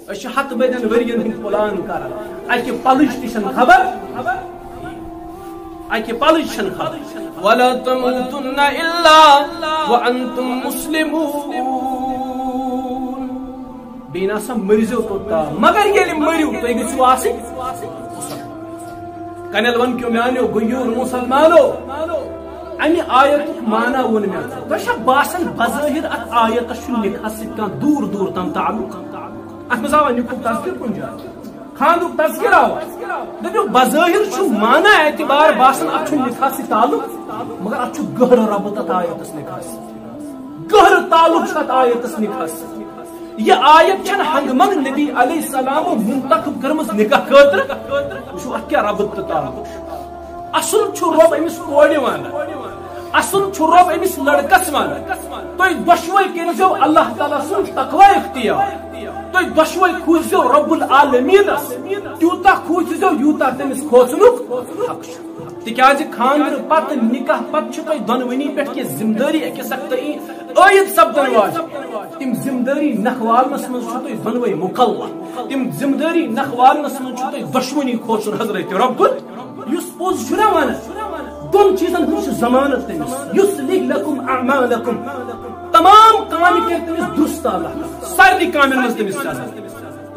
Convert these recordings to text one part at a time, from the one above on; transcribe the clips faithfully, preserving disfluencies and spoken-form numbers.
أسۍ چھِ ہتہٕ بٔدٮ۪ن ؤرین ہُنٛد پلان کران۔ اکہِ پلٕچ تہِ چھَنہٕ خبر، اکہِ پلٕچ چھَنہٕ خبر۔ ولا تموتن الا وانتم مسلمون۔ بیٚیہِ نہ سا مٔرزیو توٚتام، مگر ییٚلہِ مٔرِو، تُہۍ گٔژھِو آسٕنۍ۔ کنیل ون کیو میانیو غیور مسلمانو، امہِ آیتُک معنی ووٚن مےٚ۔ تۄہہِ چھا باسان بظٲہر اتھ آیتس چھُ نکاح سۭتۍ کانٛہہ دوٗر دوٗر تام تعلق؟ اتھ منٛز آوا نکاحُک تذکر کُنہِ جایہِ؟ خاندُک تذکر آوا؟ دٔپِو، بظٲہر چھُ معنی اعتبار باسان اتھ چھُ نکاح سۭتۍ تعلق، مگر اتھ چھُ گہرٕ ربط اتھ آیتس نکاح سۭتۍ۔ گہرٕ تعلق چھُ اتھ آیتس نکاح سۭتۍ۔ یہِ آیت چھنہٕ ہنگہٕ منگہٕ نبی علیہ السلامو منتخب کٔرمٕژ نکاح خٲطرٕ۔ وٕچھِو، اتھ کیٛاہ ربط تہٕ تعلق چھُ۔ اصل چھُ رۄب أمِس کورِ ونان، اصل چھُ رۄب أمِس لڑکس ونان، تُہۍ دۄشوے کٔرۍزیو اللہ تعالیٰ سُنٛد تقوی اختیار، تُہۍ دۄشوے کھوٗژزیو رب العالمینس، تیوٗتاہ کھوٗژزیو یوٗتاہ تٔمِس کھوژنُک حق چھُ۔ تِکیازِ خاندرٕ پتہٕ، نکاح پتہٕ چھِ تۄہہِ دۄنوٕنی پٮ۪ٹھ کینٛہہ ذمہٕ دٲری أکِس اکھ تہٕ عٲید سپدن واجہِ۔ تِم ذمہٕ دٲری نکھوالنس منٛز چھِو تُہۍ دۄنوَے مکلف۔ تِم ذمہٕ دٲری نکھوالنس منٛز چھِو تُہۍ دۄشوٕنی کھوژُن حضرت رۄبُن۔ یُس پوٚز چھُ نہ ونان، دۄن چیٖزن ہُنٛد چھُ ضمانت تٔمِس۔ یصلح لکم اعمالکم، تمام کامہِ کرِ تٔمِس درست اللہ تعالیٰ، سارنٕے کامٮ۪ن منٛز تٔمِس چھِ آسان۔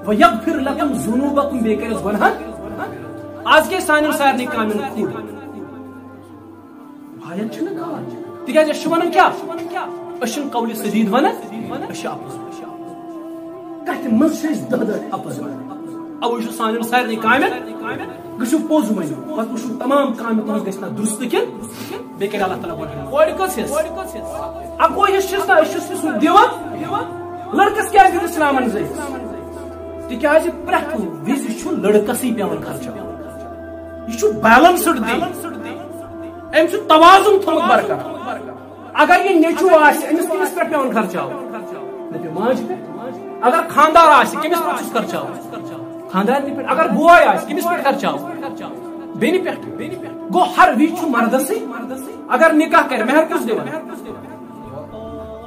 ویغفر لکم ذنوبکم، بیٚیہِ کرٮ۪س گۄناہن۔ آز کیٛازِ سانٮ۪ن سارنٕے کامٮ۪ن کھوٚل؟ آیت چھُنہٕ کانٛہہ۔ تِکیٛازِ أسۍ چھِ وَنان کیٛاہ؟ أسۍ چھِنہٕ قولِ سدید وَنان، أسۍ چھِ اَپُز وَنان۔ کَتھِ منٛز چھِ أسۍ دَہ دَہ اَپُز وَنان۔ اَوَے چھُ سانٮ۪ن سارنٕے کامٮ۪ن گٔژھِو پوٚز ؤنِو۔ پَتہٕ وٕچھِو تَمام کامہِ تُہٕنٛز گژھِ نا درُست کِنہٕ بیٚیہِ کَرِ اللہ تعالیٰ گۄڈٕ۔ کورِ کٔژ حِصہٕ؟ اَکوے حِصہٕ چھِس نا، أسۍ چھِس نہٕ سُہ دِوان۔ لٔڑکَس کیٛازِ دیُت اِسلامَن زٔہِس؟ تِکیٛازِ پرٛٮ۪تھ وِزِ چھُ لٔڑکَسٕے پٮ۪وان خرچاوُن۔ یہِ چھُ بیلنسڈ دیٖن۔ أمۍ چھُ توازن تھوٚمُت برقرار۔ اگر یہِ نیٚچوٗ آسہِ، أمِس کٔمِس پٮ۪ٹھ پٮ۪وان خرچاوُن؟ دٔپِو، ماجہِ پٮ۪ٹھ۔ اگر خانٛدار آسہِ، کٔمِس پٮ۪ٹھ چھُس خرچاوُن؟ خانٛدارنہِ پٮ۪ٹھ۔ اگر بوے آسہِ، کٔمِس پٮ۪ٹھ خرچاوُن؟ بیٚنہِ پٮ۪ٹھ۔ گوٚو، ہر وِزِ چھُ مردسٕے۔ اگر نکاح کرِ، مہر کُس دِوان؟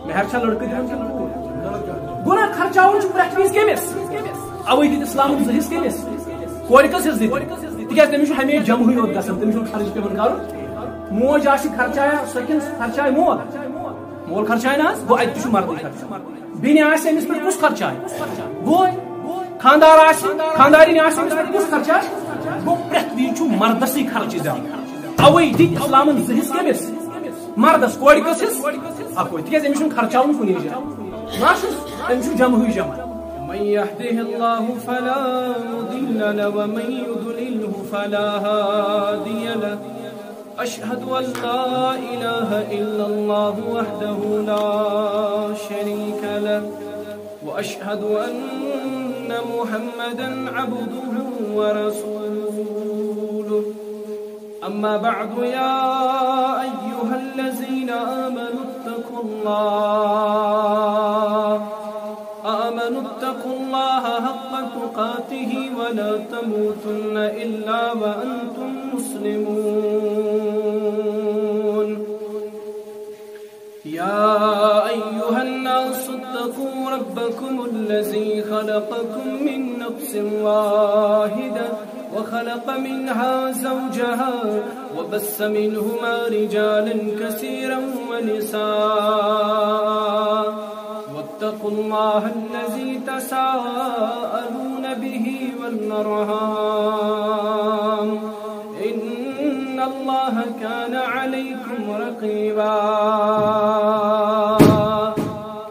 مہر چھا لڑکہٕ دِوان کِنہٕ کوٗر؟ گوٚو نا، خرچاوُن چھُ پرٛٮ۪تھ وِزِ کٔمِس؟ اَوَے دیُت اِسلامَن زٕ حِصہٕ کٔمِس؟ کورِ کٔژ حِصہٕ دِتۍ؟ تِکیٛازِ تٔمِس چھُ ہمیشہِ جمہٕے یوت گژھان، تٔمِس چھُنہٕ خرٕچ پٮ۪وان کَرُن۔ موج آسہِ خرچایان، سۄ کِنہٕ خرچایہِ مول؟ مول خرچایہِ نہ حظ؟ گوٚو، اَتہِ تہِ چھُ مردٕے خرچاوُن۔ بیٚنہِ آسہِ، أمِس پٮ۪ٹھ کُس خرچایہِ؟ بوے۔ خانٛدار آسہِ، خانٛدارِنۍ آسہِ، أمِس پٮ۪ٹھ کُس خرچایہِ؟ گوٚو، پرٛٮ۪تھ وِزِ چھُ مردسٕے خرچہِ زیادٕ۔ اَوَے دِتۍ اِسلامَن زٕ حِصہٕ کٔمِس؟ مردس۔ کورِ کٔژ حِصہٕ؟ اَکوے۔ تِکیٛازِ أمِس چھُنہٕ خرچاوُن کُنی جایہِ۔ نہ چھُس، أمِس چھُ جمہٕے جمع۔ من يهده الله فلا مضل له ومن يضلله فلا هادي له. أشهد أن لا إله إلا الله وحده لا شريك له، وأشهد أن محمدا عبده ورسوله. أما بعد، يا أيها الذين آمنوا اتقوا الله، آمنوا اتقوا الله حق تقاته ولا تموتن إلا وأنتم مسلمون. يا أيها الناس اتقوا ربكم الذي خلقكم من نفس واحدة وخلق منها زوجها وبث منهما رجالا كثيرا ونساء، واتقوا الله الذي تساءلون به والأرحام، إن الله كان عليكم رقيبا.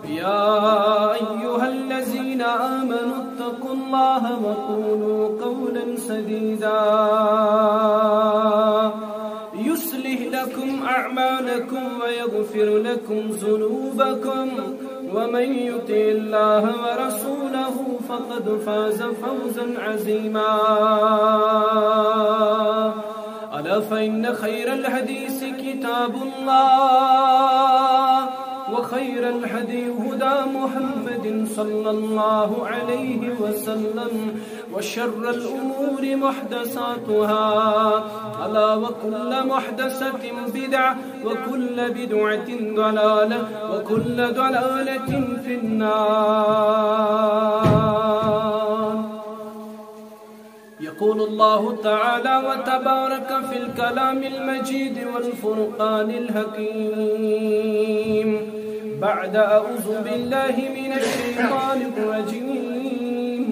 يا أيها الذين آمنوا اتقوا الله وقولوا قولا سديدا، يصلح لكم أعمالكم ويغفر لكم ذنوبكم، ومن يطع الله ورسوله فقد فاز فوزا عظيما. ألا فإن خير الحديث كتاب الله، وخير الهدي هدى محمد صلى الله عليه وسلم، وشر الأمور محدثاتها، ألا وكل محدثة بدعة، وكل بدعة ضلالة، وكل ضلالة في النار. يقول الله تعالى وتبارك في الكلام المجيد والفرقان الحكيم بعد أعوذ بالله من الشيطان الرجيم.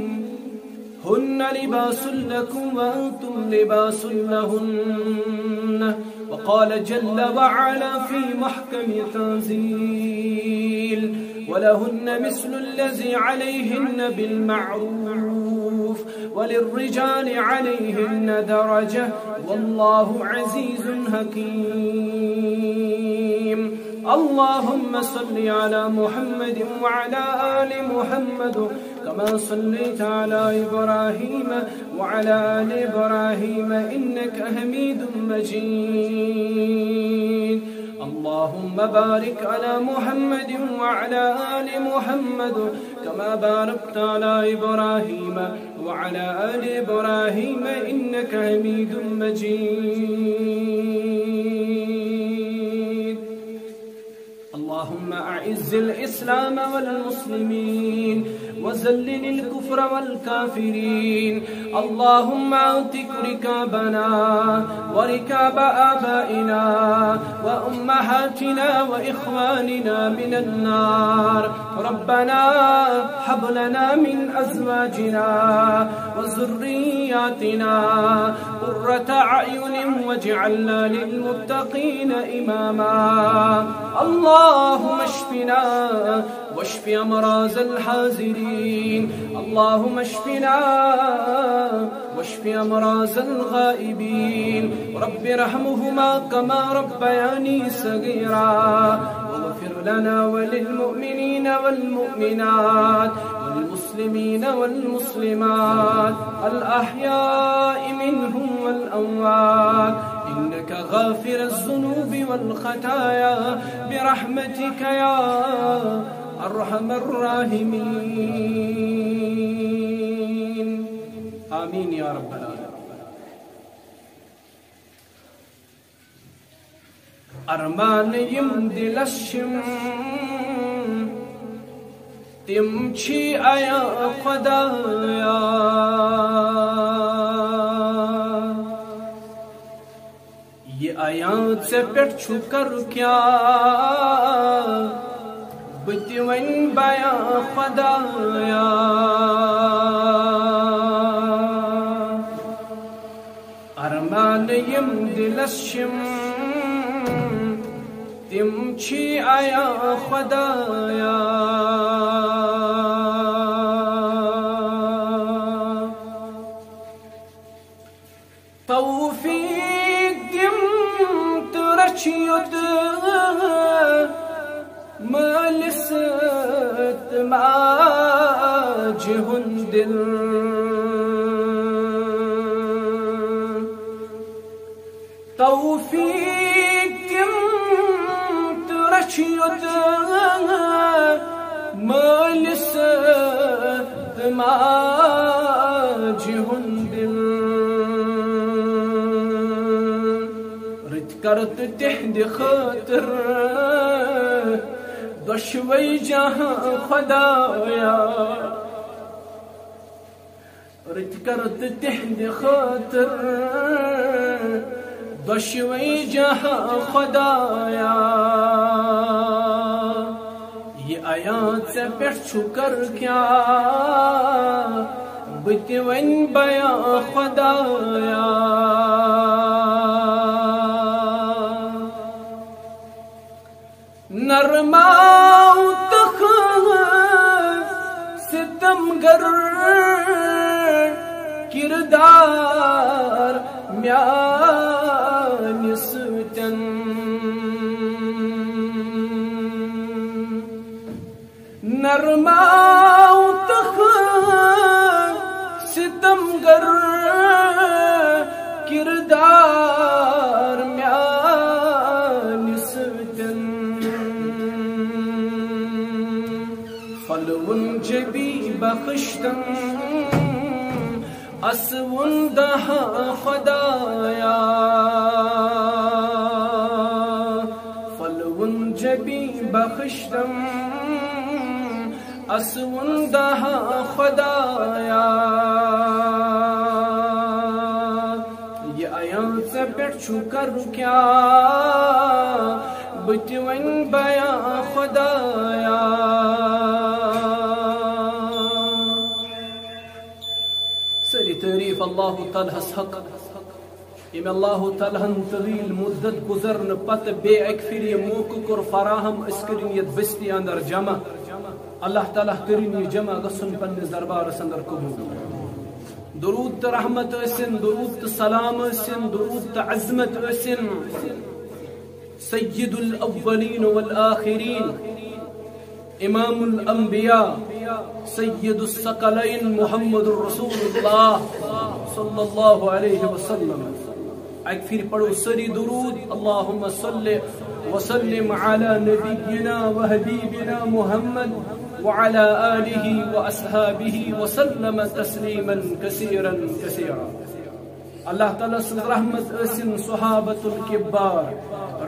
هن لباس لكم وأنتم لباس لهن. وقال جل وعلا في محكم تنزيل: ولهن مثل الذي عليهن بالمعروف وللرجال عليهن درجة والله عزيز حكيم. اللهم صل على محمد وعلى آل محمد كما صليت على إبراهيم وعلى آل إبراهيم إنك حميد مجيد. اللهم بارك على محمد وعلى آل محمد كما باركت على إبراهيم وعلى آل إبراهيم إنك حميد مجيد. اللهم أعز الإسلام والمسلمين وذلل الكفر والكافرين. اللهم اعتق رقابنا ورقاب آبائنا وأمهاتنا وإخواننا من النار. ربنا هب لنا من أزواجنا وذرياتنا قرة أعين واجعلنا للمتقين إماما. اللهم اشفنا واشف أمراض الحاضرين. اللهم اشفنا واشف أمراض الغائبين. رب ارحمهما كما ربياني صغيرا. واغفر لنا وللمؤمنين والمؤمنات والمسلمين والمسلمات الأحياء منهم والأموات إنك غافر الذنوب والخطايا برحمتك يا أرحم الراحمين. آمين يا رب العالمين. ارمان یم دلس چھم، تم چھی آیا خدایا۔ یہ آیا ژے پٮ۪ٹھ چھُ کرُن کیا، بہٕ تہِ وۄنۍ بایا خدایا۔ ارمان یم دلس چھم، تم چھی آیا خدایا۔ توفیق دم تہٕ رچھ یوت مٲلِس تہٕ ماجہِ ہُنٛد دِل۔ توفیق دم تہٕ رچھ یوت مٲلِس تہٕ ماجہِ ہُنٛد دِل۔ رٕتۍ کر تہٕ تِہنٛدِ خٲطرٕ دۄشوے جہان خدایا۔ رٕتۍ کر تہٕ تِہنٛدِ خٲطرٕ دۄشوے جہان خدایا۔ یہ آیا ژےٚ پٮ۪ٹھ چھُ کر کیا، بہٕ تہِ وۄنۍ بایا خدایا۔ نرماو تخ ستم گر کردار میانہِ سۭتٮ۪ن۔ نرماو تخ ستم گر کردار میانہِ سۭتٮ۪ن۔ پھلوُن جبی بخشتم اسوُن دہا خدایا۔ پھلوُن جبی بخشتم اسوُن دہا خدایا۔ چھُ کرُن کیا، بہٕ تہِ وۄنۍ بیان خدایا۔ سٲری تعریٖف اللہ تعالیٰ ہس حق، ییٚمۍ اللہ تعالیٰ ہن طویل مدت گُزرنہٕ پتہٕ بیٚیہِ اکہِ پھِرِ یہِ موقعہٕ کوٚر فراہم، أسۍ کٔرِن یتھ بستی اندر جمع۔ اللہ تعالیٰ کٔرِن یہِ جمع گژھُن پننِس دربارس اندر قبول۔ درود تہٕ رحمت ٲسِن، درود تہٕ سلام ٲسِن، درود تہٕ عظمت ٲسِن سید الاولین والآخرین، امام الانبیاء، سید الثقلین محمد رسول اللہ صلی اللہ علیہ وسلم۔ اکہِ پھِرِ پرو سٲری درود، اللہم صل وسلم علی نبینا و حبیبنا محمد وعلی آلہ و اصحابہ وسلم تسلیما کثیرا کثیرا۔ اللہ تعالیٰ سٕنٛز رحمت ٲسِن صحابۃ الکبار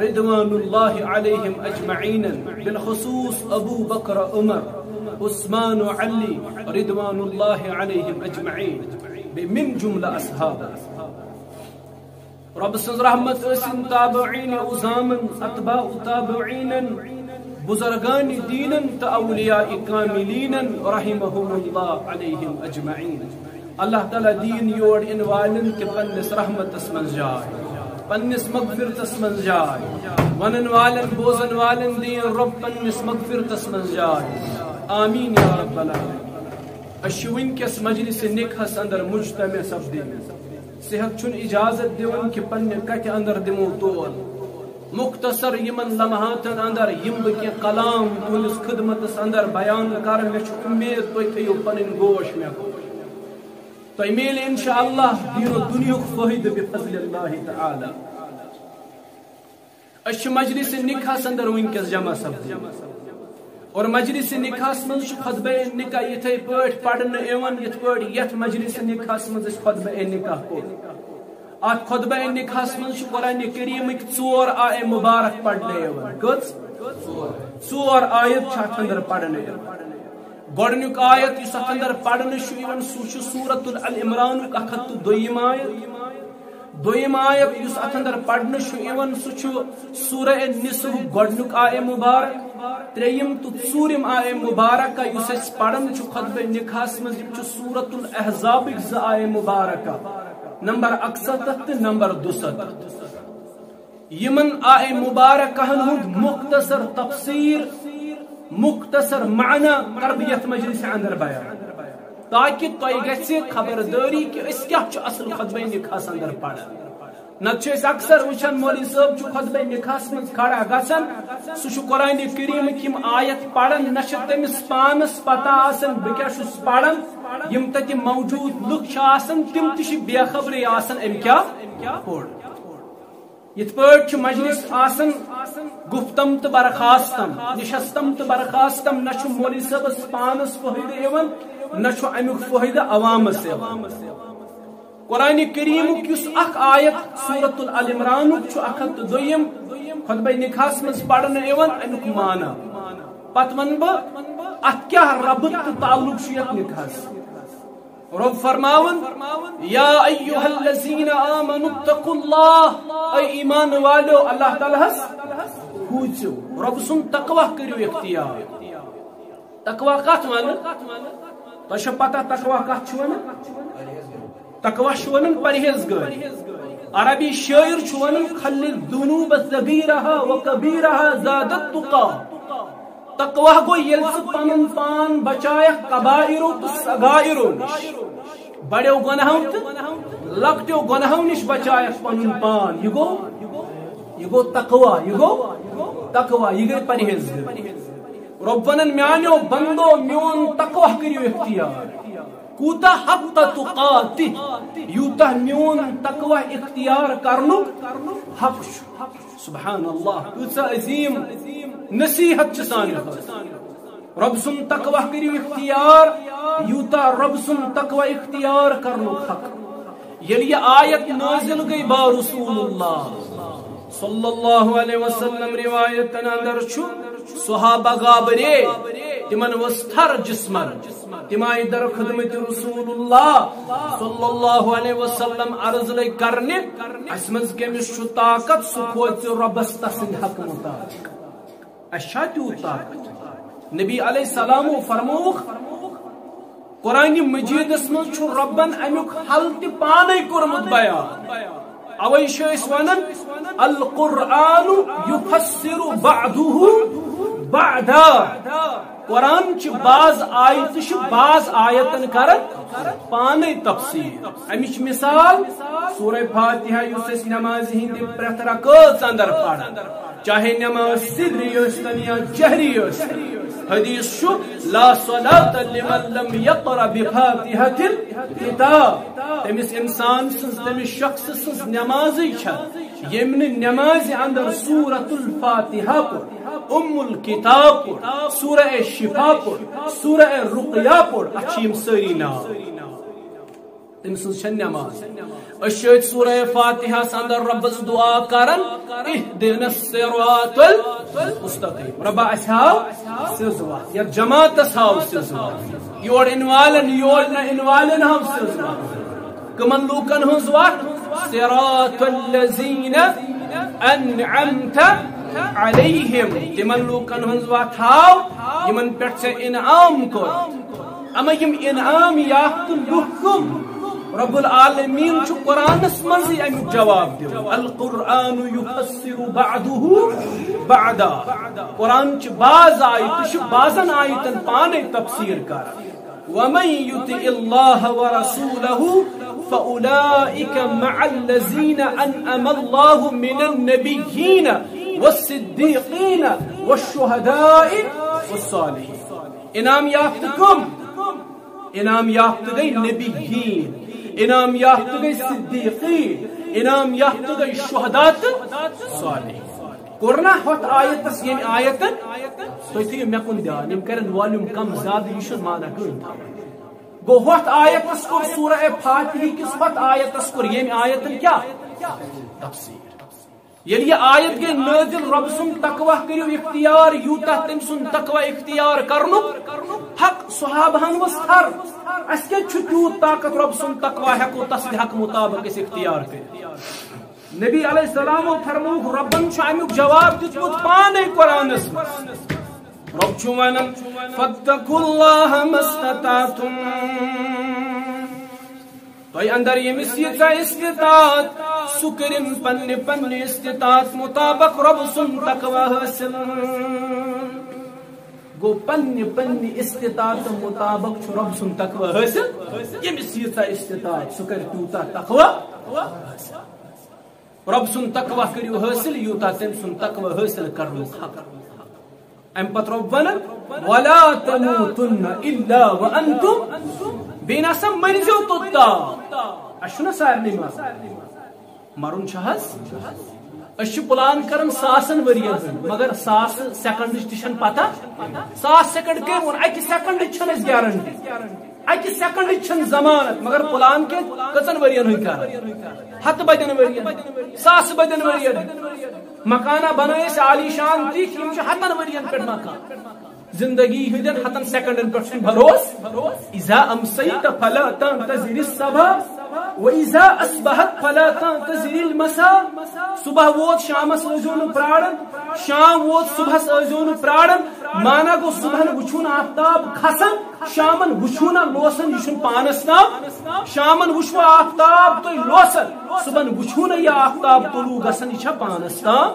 رضوان اللہ علیہم اجمعین، بالخصوص ابو بکر، عمر، عثمان و علی رضوان اللہ علیہم اجمعین، بیٚیہِ من جملہ اصحاب۔ رۄبہٕ سٕنٛز رحمت ٲسِن تابعین عظامن، اتباع تابعینن، بزرگان دینن تہٕ اولیاء کاملینن رحمہم اللہ علیہم اجمعین۔ اللہ تعالیٰ دین یور یِن والٮ۪ن تہِ پننِس رحمتس منٛز جاے، پننِس مغفرتس منٛز جاے۔ ونن والٮ۪ن، بوزن والٮ۪ن دِیِن رۄب پننِس مغفرتس منٛز جاے۔ آمین یا رب العالمین۔ أسۍ چھِ وٕنکیٚس مجلس نکاحس اندر مجتمع سپدٕنۍ۔ صحت چھُنہٕ اجازت دِوان کہِ پننہِ کتھِ اندر دِمو تول۔ مختصر یِمن لمحاتن اندر یِم بہٕ کینٛہہ کلام تُہنٛدِس خدمتس اندر بیان کرٕ، مےٚ چھُ اُمید تُہۍ تھٲیِو پنٕنۍ گوش مےٚ۔ تۄہہِ میلہِ انشاءاللہ دین و دُنیاہُک فٲیدٕ بفضل اللہ تعالیٰ۔ أسۍ چھِ مجلس نکاحس اندر وٕنکیٚس جمع سپدٕنۍ۔ اور مجلس نکاحس منٛز چھُ خطبہ نکاح یِتھے پٲٹھۍ پرنہٕ یِوان، یِتھ پٲٹھۍ یتھ مجلس نکاحس منٛز أسۍ خطبہ نکاح کوٚر۔ اتھ خطبہ نکاحس منٛز چھُ قرآن کریمٕکۍ ژور آیے مبارک پرنہٕ یِوان۔ کٔژ؟ ژور آیت چھِ اتھ اندر پرنہٕ یِوان۔ گۄڈٕنیُک آیت یُس اتھ اندر پرنہٕ چھُ یِوان، سُہ چھُ سورۃ العمرانُک اکھ ہتھ تہٕ دوٚیِم آیت۔ دوٚیِم آیت یُس اتھ اندر پرنہٕ چھُ یِوان، سُہ چھُ سورہ النساء گۄڈٕنیُک آیے مبارک۔ ترٛیٚیِم تہٕ ژوٗرِم آیے مبارکہ یُس أسۍ پران چھِ خطبہ نکاحس منٛز، یِم چھِ سورۃ الاحزابٕکۍ زٕ آیے مبارکہ، نمبر اکستتھ تہٕ نمبر دُستتھ۔ یِمن آیے مبارکہن ہُنٛد مختصر تفسیر، مختصر معنی کرٕ بہٕ یتھ مجلسہِ اندر بیان، تاکہ تۄہہِ گژھِ خبردٲری کہ أسۍ کیٛاہ چھِ اصل خطبہ نکاحس اندر پران۔ نتہٕ چھِ أسۍ اکثر وٕچھان مولوی صٲب چھُ خطبہ نکاحس منٛز کھڑا گژھان، سُہ چھُ قرآن کریمٕکۍ یِم آیت پران، نہ چھِ تٔمِس پانس پتہ آسان بہٕ کیٛاہ چھُس پران، یِم تتہِ موجود لُکھ چھِ آسان تِم تہِ چھِ بے خبرٕے آسان أمۍ کیٛاہ پوٚر۔ یِتھ پٲٹھۍ چھُ مجلس آسان گفتم تہٕ برخاستم، نشستم تہٕ برخاستم، نہ چھُ مولوی صٲبس پانس فٲیدٕ یِوان، نہ چھُ امیُک فٲیدٕ عوامس یِوان۔ قرآن کریمُک یُس اکھ آیت سورۃ العمرانُک چھُ اکھ ہتھ تہٕ دوٚیِم خطبہ نکاحس منٛز پرنہٕ یِوان، امیُک معنی۔ پتہٕ ونہٕ بہٕ اتھ کیٛاہ ربط تہٕ تعلق چھُ یتھ نکاحس۔ رب فرماوان، یا ایھا الذین آمنوا اتقوا اللہ، اے ایمان والو، اللہ تعالیٰ ہس کھوژِو، رب سُنٛد تقوی کٔرِو اختیار۔ تقوی کتھ ونہٕ؟ تۄہہِ چھا پتہ تقوی کتھ چھُ ونان؟ تقوی چھُ ونان پرہیزگٲری۔ عربی شٲعر چھُ ونان، خلّ الذنوب صغیرہا و کبیرہا زاد التقی۔ تقوی گوٚو ییٚلہِ ژٕ پنُن پان بچایکھ کبائرو تہٕ صغائرو نِش، بڑیو گۄناہو تہٕ لۄکٹیو گۄناہو نِش بچایکھ پنُن پان۔ یہِ گوٚو، یہِ گوٚو تقوی، یہِ گوٚو تقوی، یہِ گٔے پرہیزگٲری۔ رب ونان، میانیو بندو، میون تقوی کٔرِو اختیار۔ کوٗتاہ حق تقاتی، یوٗتاہ میون تقوی اختیار کرنُک حق چھُ۔ سبحان اللہ، کۭژاہ عظیم نصیحت چھِ سانہِ خٲطرٕ۔ رب سُنٛد تقوی کٔرِو اختیار، یوٗتاہ رب سُنٛد تقوی اختیار کرنُک حق۔ ییٚلہِ یہِ آیت نٲزِل گٔے با رسول اللہ صلی اللہ علیہ وسلم، روایتن اندر چھُ صحابہ گابرے، تِمن ؤژھ تھر جسمن۔ تِم آیہِ در خدمت رسول اللہ صلی اللہ علیہ وسلم، عرض لٔگۍ کرنہِ، اسہِ منٛز کٔمِس چھُ طاقت، سُہ کھوژِ رۄبس تسٕنٛدِ حق مطابق۔ اسہِ چھا تیوٗت طاقت؟ نبی علیہ السلامو فرمووُکھ، قرآن مجیدس منٛز چھُ رۄبن امیُک حل تہِ پانے کوٚرمُت بیان۔ اوے چھِ أسۍ ونان، القرآن یفسر بعضہ بعضا۔ قرآن چھِ بعض آیتہٕ چھِ بعض آیتن کران پانے تفسیر۔ امِچ مثال سورہ فاتحہ، یُس أسۍ نمازِ ہٕنٛدِ پرٛٮ۪تھ رکٲژ اندر پران، چاہے نماز سری ٲسۍتن یا جہری ٲسۍتن۔ حدیث چھُ، لا صلاة لمن لم يقرأ بفاتحة الكتاب۔ تٔمِس انسان سٕنٛز، تٔمِس شخص سٕنٛز نمازٕے چھےٚ، ییٚمۍ نہٕ نمازِ اندر سورۃ الفاتحہ پوٚر، ام الکتاب پوٚر، سورہ شفا پوٚر، سورہ رقیہ پوٚر۔ اتھ چھِ یِم سٲری ناو۔ تٔمۍ سٕنٛز چھےٚ نماز۔ أسۍ چھِ أتھۍ سورہ فاتحس اندر رۄبس دعا کران، اہدنا الصراط المستقیم۔ رۄبا، اسہِ ہاو سیٚز وتھ، یتھ جماعتس ہاو سیٚز وتھ، یور یِنہٕ والٮ۪ن، یور نہٕ یِنہٕ والٮ۪ن ہاو سیٚز وتھ۔ کٕمن لوٗکن ہٕنٛز وتھ؟ صراط الذین انعمت علیہم۔ تِمن لوٗکن ہٕنٛز وتھ ہاو، یِمن پٮ۪ٹھ ژےٚ انعام کوٚر۔ اما یِم انعام یافتہٕ لُکھ کم؟ رب العالمین چھُ قرآنس منٛزٕے امیُک جواب دِوان، القرآن یفسر بعضہ بعضا۔ قرآن چھِ بعض آیتہٕ چھِ بعضن آیتن پانے تفسیر کران۔ ومن يطع الله ورسوله فأولئك مع الذين أنعم الله من النبيين والصديقين والشهداء والصالحين۔ انعام یافتہٕ کم؟ انعام یافتہٕ گٔے نبیین، انعام یافتہٕ گٔے صدیقین، انعام یافتہٕ گٔے شہداء تہٕ صالحین۔ کوٚر نا ہۄتھ آیتس ییٚمہِ آیتن؟ تُہۍ تھٲیِو مےٚ کُن دیان، یِم کرن volume کم زیادٕ، یہِ چھُنہٕ معنی کٕہٕنۍ تھاوُن۔ گوٚو ہۄتھ آیتس کوٚر سورہ فاتحہ کِس ہۄتھ آیتس کوٚر ییٚمہِ آیتن کیٛاہ؟ تفسیر۔ ییٚلہِ یہِ آیت گٔے نٲزِل، رۄب سُنٛد تقویٰ کٔرِو اختیار، یوٗتاہ تٔمۍ سُنٛد تقویٰ اختیار کرنُک حق صحابہن اوس تھر۔ اسہِ کتہِ چھُ تیوٗت طاقت رۄب سُنٛد تقویٰ ہٮ۪کو تسٕنٛدِ حق مطابق أسۍ اختیار کٔرِتھ؟ نبی علیہ السلامو فرمووُکھ، رۄبن چھُ امیُک جواب دیُتمُت پانے قرآنس منٛز۔ رۄب چھُ ونان، فاتقوا اللہ ما استطعتم۔ تۄہہِ اندر ییٚمِس ییٖژاہ استطاعت، سُہ کٔرِن پننہِ پننہِ استطاعت مطابق رۄب سُنٛد تقویٰ حٲصِل۔ گوٚو پننہِ پننہِ استطاعت مطابق چھُ رۄب سُنٛد تقویٰ حٲصِل۔ ییٚمِس ییٖژاہ استطاعت، سُہ کرِ تیوٗتاہ تقویٰ حٲصِل۔ رۄب سُنٛد تقویٰ کٔرِو حٲصِل، یوٗتاہ تٔمۍ سُنٛد تقویٰ حٲصِل کرنُک حق۔ امہِ پتہٕ رۄب ونان، ولا تموتن الا وانتم، بیٚیہِ نسا مٔرزیو توٚتام۔ اسہِ چھُنہ سارنٕے مرُن۔ مرُن چھُ حظ؟ أسۍ چھِ پلان کران ساسن ؤرین ہُنٛد، مگر ساس سیکنڈٕچ تہِ چھنہٕ پتہ۔ ساس سیکنڈ کٔمۍ ووٚن؟ اکہِ سیکنڈٕچ چھنہٕ اسہِ گارنٹی۔ اکہِ سیکنڈٕچ چھنہٕ ضمانت، مگر پلان کیٛاہ؟ کٔژن ؤرین ہٕنٛدۍ کران؟ ہتہٕ بدٮ۪ن ؤرین، ساسہٕ بدٮ۪ن ؤرین۔ مکانہ بنٲے اسہِ عالی شان تِتھۍ، یِم چھِ ہتن ؤرین پٮ۪ٹھ مکان۔ زندگی ہٕنٛدٮ۪ن ہتن سیکنڈن پٮ۪ٹھ چھُنہٕ بھروسہٕ۔ اذا امسیت فلا تنتظر الصباح و اذا اصبحت فلا تنتظر المساء۔ صبح ووت، شامس ٲسۍزیو نہٕ پراران، شام ووت، صبحس ٲسۍزیو نہٕ پراران۔ معنی گوٚو، صبحن وٕچھِو نہٕ آفتاب کھسان، شامن وٕچھِو نہٕ لوسان، یہِ چھُنہٕ پانس تام۔ شامن وٕچھِو آفتاب تُہۍ لوسان، صبحن وٕچھِو نہٕ یہِ آفتاب طلوع گژھان، یہِ چھا پانس تام؟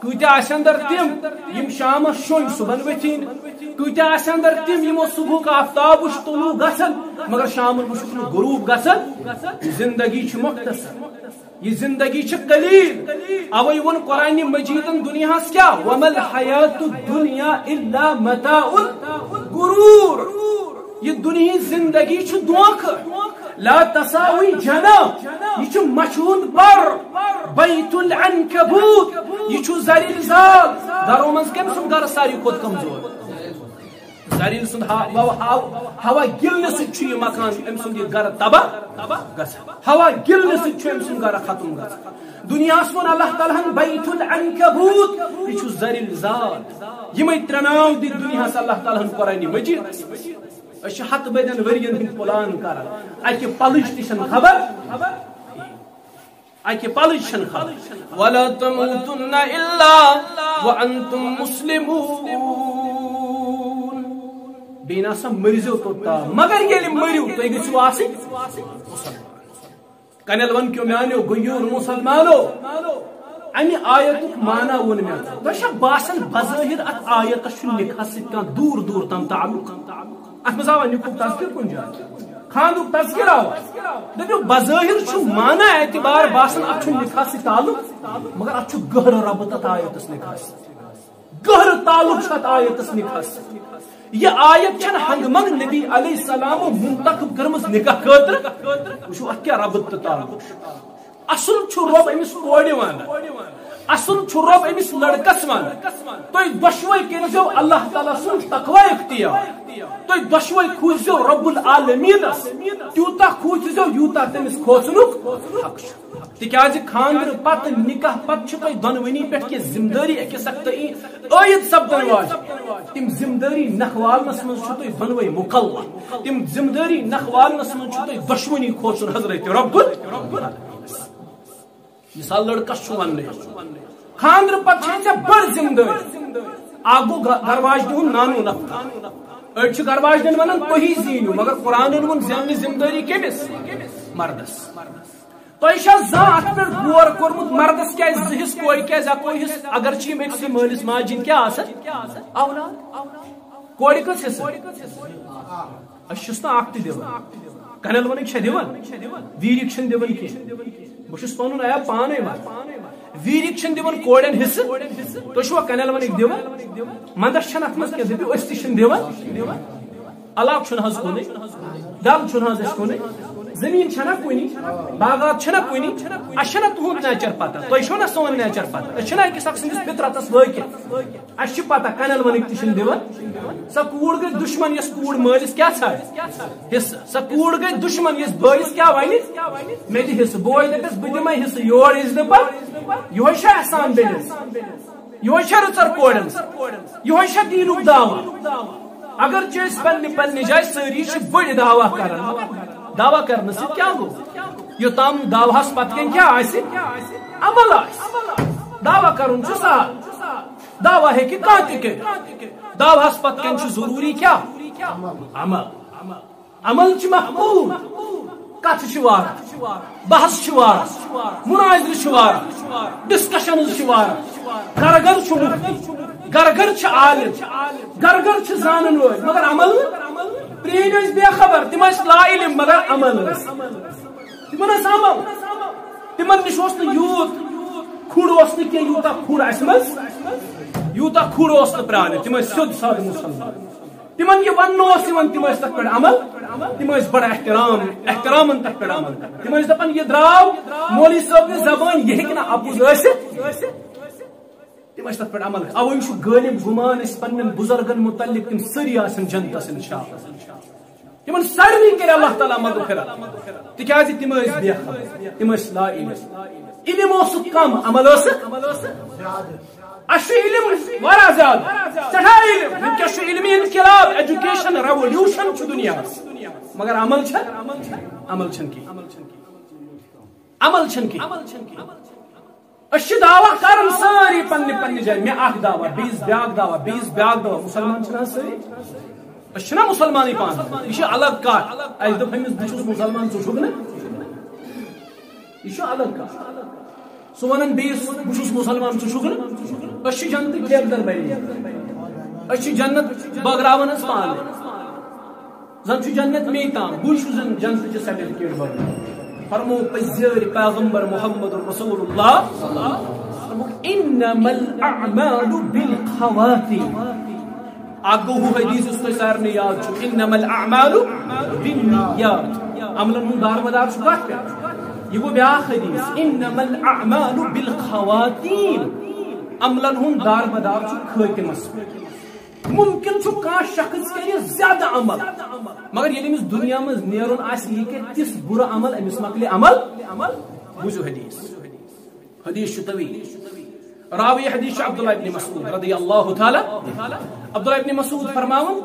کۭتیاہ آسہِ اندر تِم، یِم شامس شۄنگۍ صبحن ؤتھِنۍ؟ کۭتیاہ آسہِ اندر تِم، یِمو صبحُک آفتاب وٕچھ طلوع گژھان، مگر شامن وٕچھُکھ نہٕ غروب گژھان؟ زندگی چھِ مختصر۔ یہِ زندگی چھِ قلیل۔ اوے ووٚن قرآنِ مجیدن دنیاہس کیٛاہ؟ وما الحیات الدنیا الا متاع الغرور۔ یہِ دُنیہٕچ زندگی چھِ دھوکہٕ۔ لا تساوی جناح، یہِ چھُ مچھِ ہُنٛد پر۔ بیت العنکبوت، یہِ چھُ زرِل زال۔ گرو منٛز کٔمۍ سُنٛد گرٕ ساروی کھۄتہٕ کمزور؟ زرین سُنٛد ہا-، ہوا، ہوا، ہوا گِلنہٕ سۭتۍ چھُ یہِ مکان، أمۍ سُنٛد یہِ گرٕ تباہ گژھان۔ ہوا گِلنہٕ سۭتۍ چھُ أمۍ سُنٛد گرٕ ختم گژھان۔ دُنیاہَس ووٚن اللہ تعالیٰ ہَن، "بیت العنکبوت"، یہِ چھُ زرین زال۔ یِمَے ترٛےٚ ناو دِتۍ دُنیاہَس اللہ تعالیٰ ہَن قرآنِ مجیٖد۔ أسۍ چھِ ہَتہٕ بٔدٮ۪ن ؤرین ہٕنٛدۍ پلان کران۔ اَکہِ پلٕچ تہِ چھَنہٕ خبر۔ اکہِ پلٕچ چھنہٕ خبر۔ ولا تموتن الا وانتم مسلمون۔ بیٚیہِ نہ سا مٔرزیو توٚتام، مگر ییٚلہِ مٔرِو، تُہۍ گٔژھِو آسٕنۍ مُسلمان۔ کنیل ون کیو میانیو غیور مسلمانو، امہِ آیتُک معنی ووٚن مےٚ۔ تۄہہِ چھا باسان بظٲہر اتھ آیتس چھُ نکاح سۭتۍ کانٛہہ دوٗر دوٗر تام تعلق؟ اتھ منٛز آوا نکاحُک تذکر کُنہِ جایہِ؟ خاندرُک تذکر آوا؟ دٔپِو، بظٲہر چھُ معنی اعتبار باسان اتھ چھُ نکاح سۭتۍ تعلق، مگر اتھ چھُ گہرٕ ربط اتھ آیتس نکاح سۭتۍ۔ گہرٕ تعلق چھُ اتھ آیتس نکاح سۭتۍ۔ یہِ آیت چھنہٕ ہنگہٕ منگہٕ نبی علیہ السلامو منتخب کٔرمٕژ نکاح خٲطرٕ۔ وٕچھِو، اتھ کیٛاہ ربط تہٕ تعلق چھُ۔ اصل چھُ رۄب أمِس کورِ ونان، اصل چھُ رۄب أمِس لڑکس ونان، تُہۍ دۄشوے کٔرۍزیو اللہ تعالیٰ سُنٛد تقوی اختیار، تُہۍ دۄشوے کھوٗژزیو رب العالمینس، تیوٗتاہ کھوٗژزیو یوٗتاہ تٔمِس کھوژنُک حق چھُ۔ تِکیازِ خاندرٕ پتہٕ، نکاح پتہٕ چھِ تۄہہِ دۄنوٕنی پٮ۪ٹھ کینٛہہ ذمہٕ دٲری أکِس اکھ تعیٖن عٲید سپدن واجہِ۔ تِم ذمہٕ دٲری نکھوالنس منٛز چھُ تۄہہِ دۄنوے مکلف۔ تِم ذمہٕ دٲری نکھوالنس منٛز چھُ تۄہہِ دۄشوٕنی کھوژُن حضرت رب العالمینس۔ مثال، لڑکس چھُ وننٕے، خاندرٕ پتہٕ چھےٚ ژےٚ بٔڑ ذمہٕ دٲری۔ اکھ گوٚو گ-، گرواجنہِ ہُنٛد نانو نفقہ۔ أڑۍ چھِ گرواجنٮ۪ن ونان، "تُہی زیٖنِو"، مگر قرآنن ووٚن، زیننٕچ ذمہٕ دٲری کٔمِس؟ مردس۔ تۄہہِ چھا زانٛہہ اتھ پٮ۪ٹھ غور کوٚرمُت، مردس کیازِ زٕ حصہٕ، کورِ کیازِ اکوے حصہٕ؟ اگر چھِ یِم أکسٕے مٲلِس ماجہِ ہٕنٛدۍ کیٛاہ آسان؟ اولاد۔ کورِ کٔژ حصہٕ؟ أسۍ چھِس نہٕ اکھ تہِ دِوان۔ کنل ونٕکۍ چھا دِوان؟ ویٖرِک چھِنہٕ دِوان کینٛہہ۔ بہٕ چھُس پنُن عیب پانے ونان۔ ویٖرِک چھِنہٕ دِوان کورٮ۪ن حصہٕ۔ تُہۍ چھِوا کنل ونٕکۍ دِوان؟ مندس چھَنہٕ اتھ منٛز کینٛہہ، دٔپِو أسۍ تہِ چھِنہٕ دِوان۔ علاقہٕ چھُنہٕ حظ کُنُے، ڈل چھُنہٕ حظ اَسہِ کُنُے، زٔمیٖن چھَنہ کُنی، باغات چھِنہ کُنی، اَسہِ چھَنہ تُہُنٛد nature پتہ، تۄہہِ چھو نہ سون nature پتہ، أسۍ چھِنہ أکِس اکھ سٕنٛدِس فطرتس وٲقف۔ اَسہِ چھِ پتہ کنل ونٕکۍ تہِ چھِنہٕ دِوان، سۄ کوٗر گٔے دُشمن یۄس کوٗر مٲلِس کیٛاہ ژھانٛڈِ حصہٕ، سۄ کوٗر گٔے دُشمن یۄس بٲیِس کیٛاہ ونہِ، مےٚ دِ حصہٕ، بوے دَپٮ۪س بہٕ دِمے حصہٕ، یور یِژ نہٕ پتہٕ، یِہوٚے چھا احسان بیٚنِس؟ یِہوٚے چھا رٕژر کورٮ۪ن سۭتۍ؟ یِہوٚے چھا دیٖنُک دعویٰ؟ اگر چھِ أسۍ پننہِ پننہِ جایہِ سٲری چھِ بٔڑۍ دعویٰ کران، مگر دعویٰ کرنہٕ سۭتۍ کیٛاہ گوٚو؟ یوٚتام دعوہَس پتہٕ کَنۍ کیٛاہ آسہِ؟ عمل آسہِ۔ دعویٰ کرُن چھُ سہل، دعویٰ ہیٚکہِ کانٛہہ تہِ کٔرِتھ۔ دعوہَس پتہٕ کَنۍ چھُ ضروٗری کیٛاہ؟ عمل۔ عمل چھُ محمود، کتھ چھِ واریاہ، بحث چھِ واریاہ، مناظرٕ چھِ واریاہ، discussions چھِ واریاہ، گرٕ گرٕ چھُ مُفتی، گرٕ گرٕ چھِ عالم، گرٕ گرٕ چھِ زانن وٲلۍ، مگر عمل نہٕ۔ پرٛٲنۍ ٲسۍ بے خبر، تِم ٲسۍ لا علم، مگر عمل ٲسۍ۔ تِمن ٲس عمل۔ تِمن نِش اوس نہٕ یوٗت کھُر اوس نہٕ کینٛہہ، یوٗتاہ کھُر اَسہِ منٛز، یوٗتاہ کھُر اوس نہٕ پرٛانہِ۔ تِم ٲسۍ سیوٚد سادٕ مُسلمان۔ تِمن یہِ وننہٕ اوس یِوان، تِم ٲسۍ تتھ پٮ۪ٹھ عمل، تِم ٲسۍ بڑٕ احترام، احترامن تتھ پٮ۪ٹھ عمل کران۔ تِم ٲسۍ دپان، "یہِ درٛاو مولوی صٲب نہِ زبٲنۍ، یہِ ہیٚکہِ نہٕ اپُز ٲسِتھ۔" تِم ٲسۍ تتھ پٮ۪ٹھ عمل کران۔ اوے چھُ غٲلب گُمان أسۍ پننٮ۪ن بُزرگن متعلق، تِم سٲری آسن جنتس انشاءاللہ۔ تِمن سارنٕے کرِ اللہ تعالیٰ مغفرت، تِکیازِ تِم ٲسۍ بے خبر، تِم ٲسۍ لا علم۔ علم اوسُکھ کم، عمل ٲسٕکھ۔ اَسہِ چھُ علم واریاہ زیادٕ، سٮ۪ٹھاہ علم۔ وٕنکیٚس چھُ علمی انقلاب، education revolution چھُ دُنیاہَس، مگر عمل چھا؟ عمل چھَنہٕ کِہیٖنۍ۔ عمل چھَنہٕ کِہیٖنۍ۔ أسۍ چھِ دعویٰ کران سٲری پننہِ پننہِ جایہِ، مےٚ اکھ دعویٰ، بیٚیِس بیٛاکھ دعویٰ، بیٚیِس بیٛاکھ دعویٰ۔ مُسلمان چھِنہٕ حظ سٲری؟ أسۍ چھِنہ مُسلمانٕے پانہٕ؟ یہِ چھِ الگ کتھ۔ اَسہِ دوٚپ أمِس، "بہٕ چھُس مُسلمان، ژٕ چھُکھ نہٕ؟" یہِ چھُ الگ کتھ۔ سُہ ونان بیٚیِس، "بہٕ چھُس مُسلمان، ژٕ چھُکھ نہٕ؟" أسۍ چھِ جنتٕکۍ ٹھیکہٕ در بنیمٕتۍ۔ أسۍ چھِ جنت بٲگراوان حظ پانہٕ۔ زن چھُ جنت مے تام، بٕے چھُس زن جنتٕچ certificate بنان۔ فرموو پٔزۍ یٲرۍ پیغمبر محمد رسول اللہ، فرمووُکھ، "انما الاعمال بالخواتیم۔" اکھ گوٚو ہُہ حدیث یُس تۄہہِ سارنٕے یاد چھُ، "انما الاعمال بالنیات۔" عملن ہُنٛد دارمدار چھُ کتھ پٮ۪ٹھ؟ یہِ گوٚو بیٛاکھ حدیث، "انما الاعمال بالخواتیم۔" عملن ہُنٛد دارمدار چھُ خٲتمس پٮ۪ٹھ۔ ممکن چھُ کانٛہہ شخص کرِ زیادٕ عمل، مگر ییٚلہِ أمِس دُنیا منٛز نیرُن آسہِ، یہِ کرِ تِژھ بُرٕ عمل، أمِس مۄکلہِ عمل۔ بوٗزِو حدیث۔ حدیث چھُ طویل۔ راوی حدیث چھُ عبداللہ ابن مسعود رضی اللہ تعالیٰ۔ عبداللہ ابن مسعود فرماوان،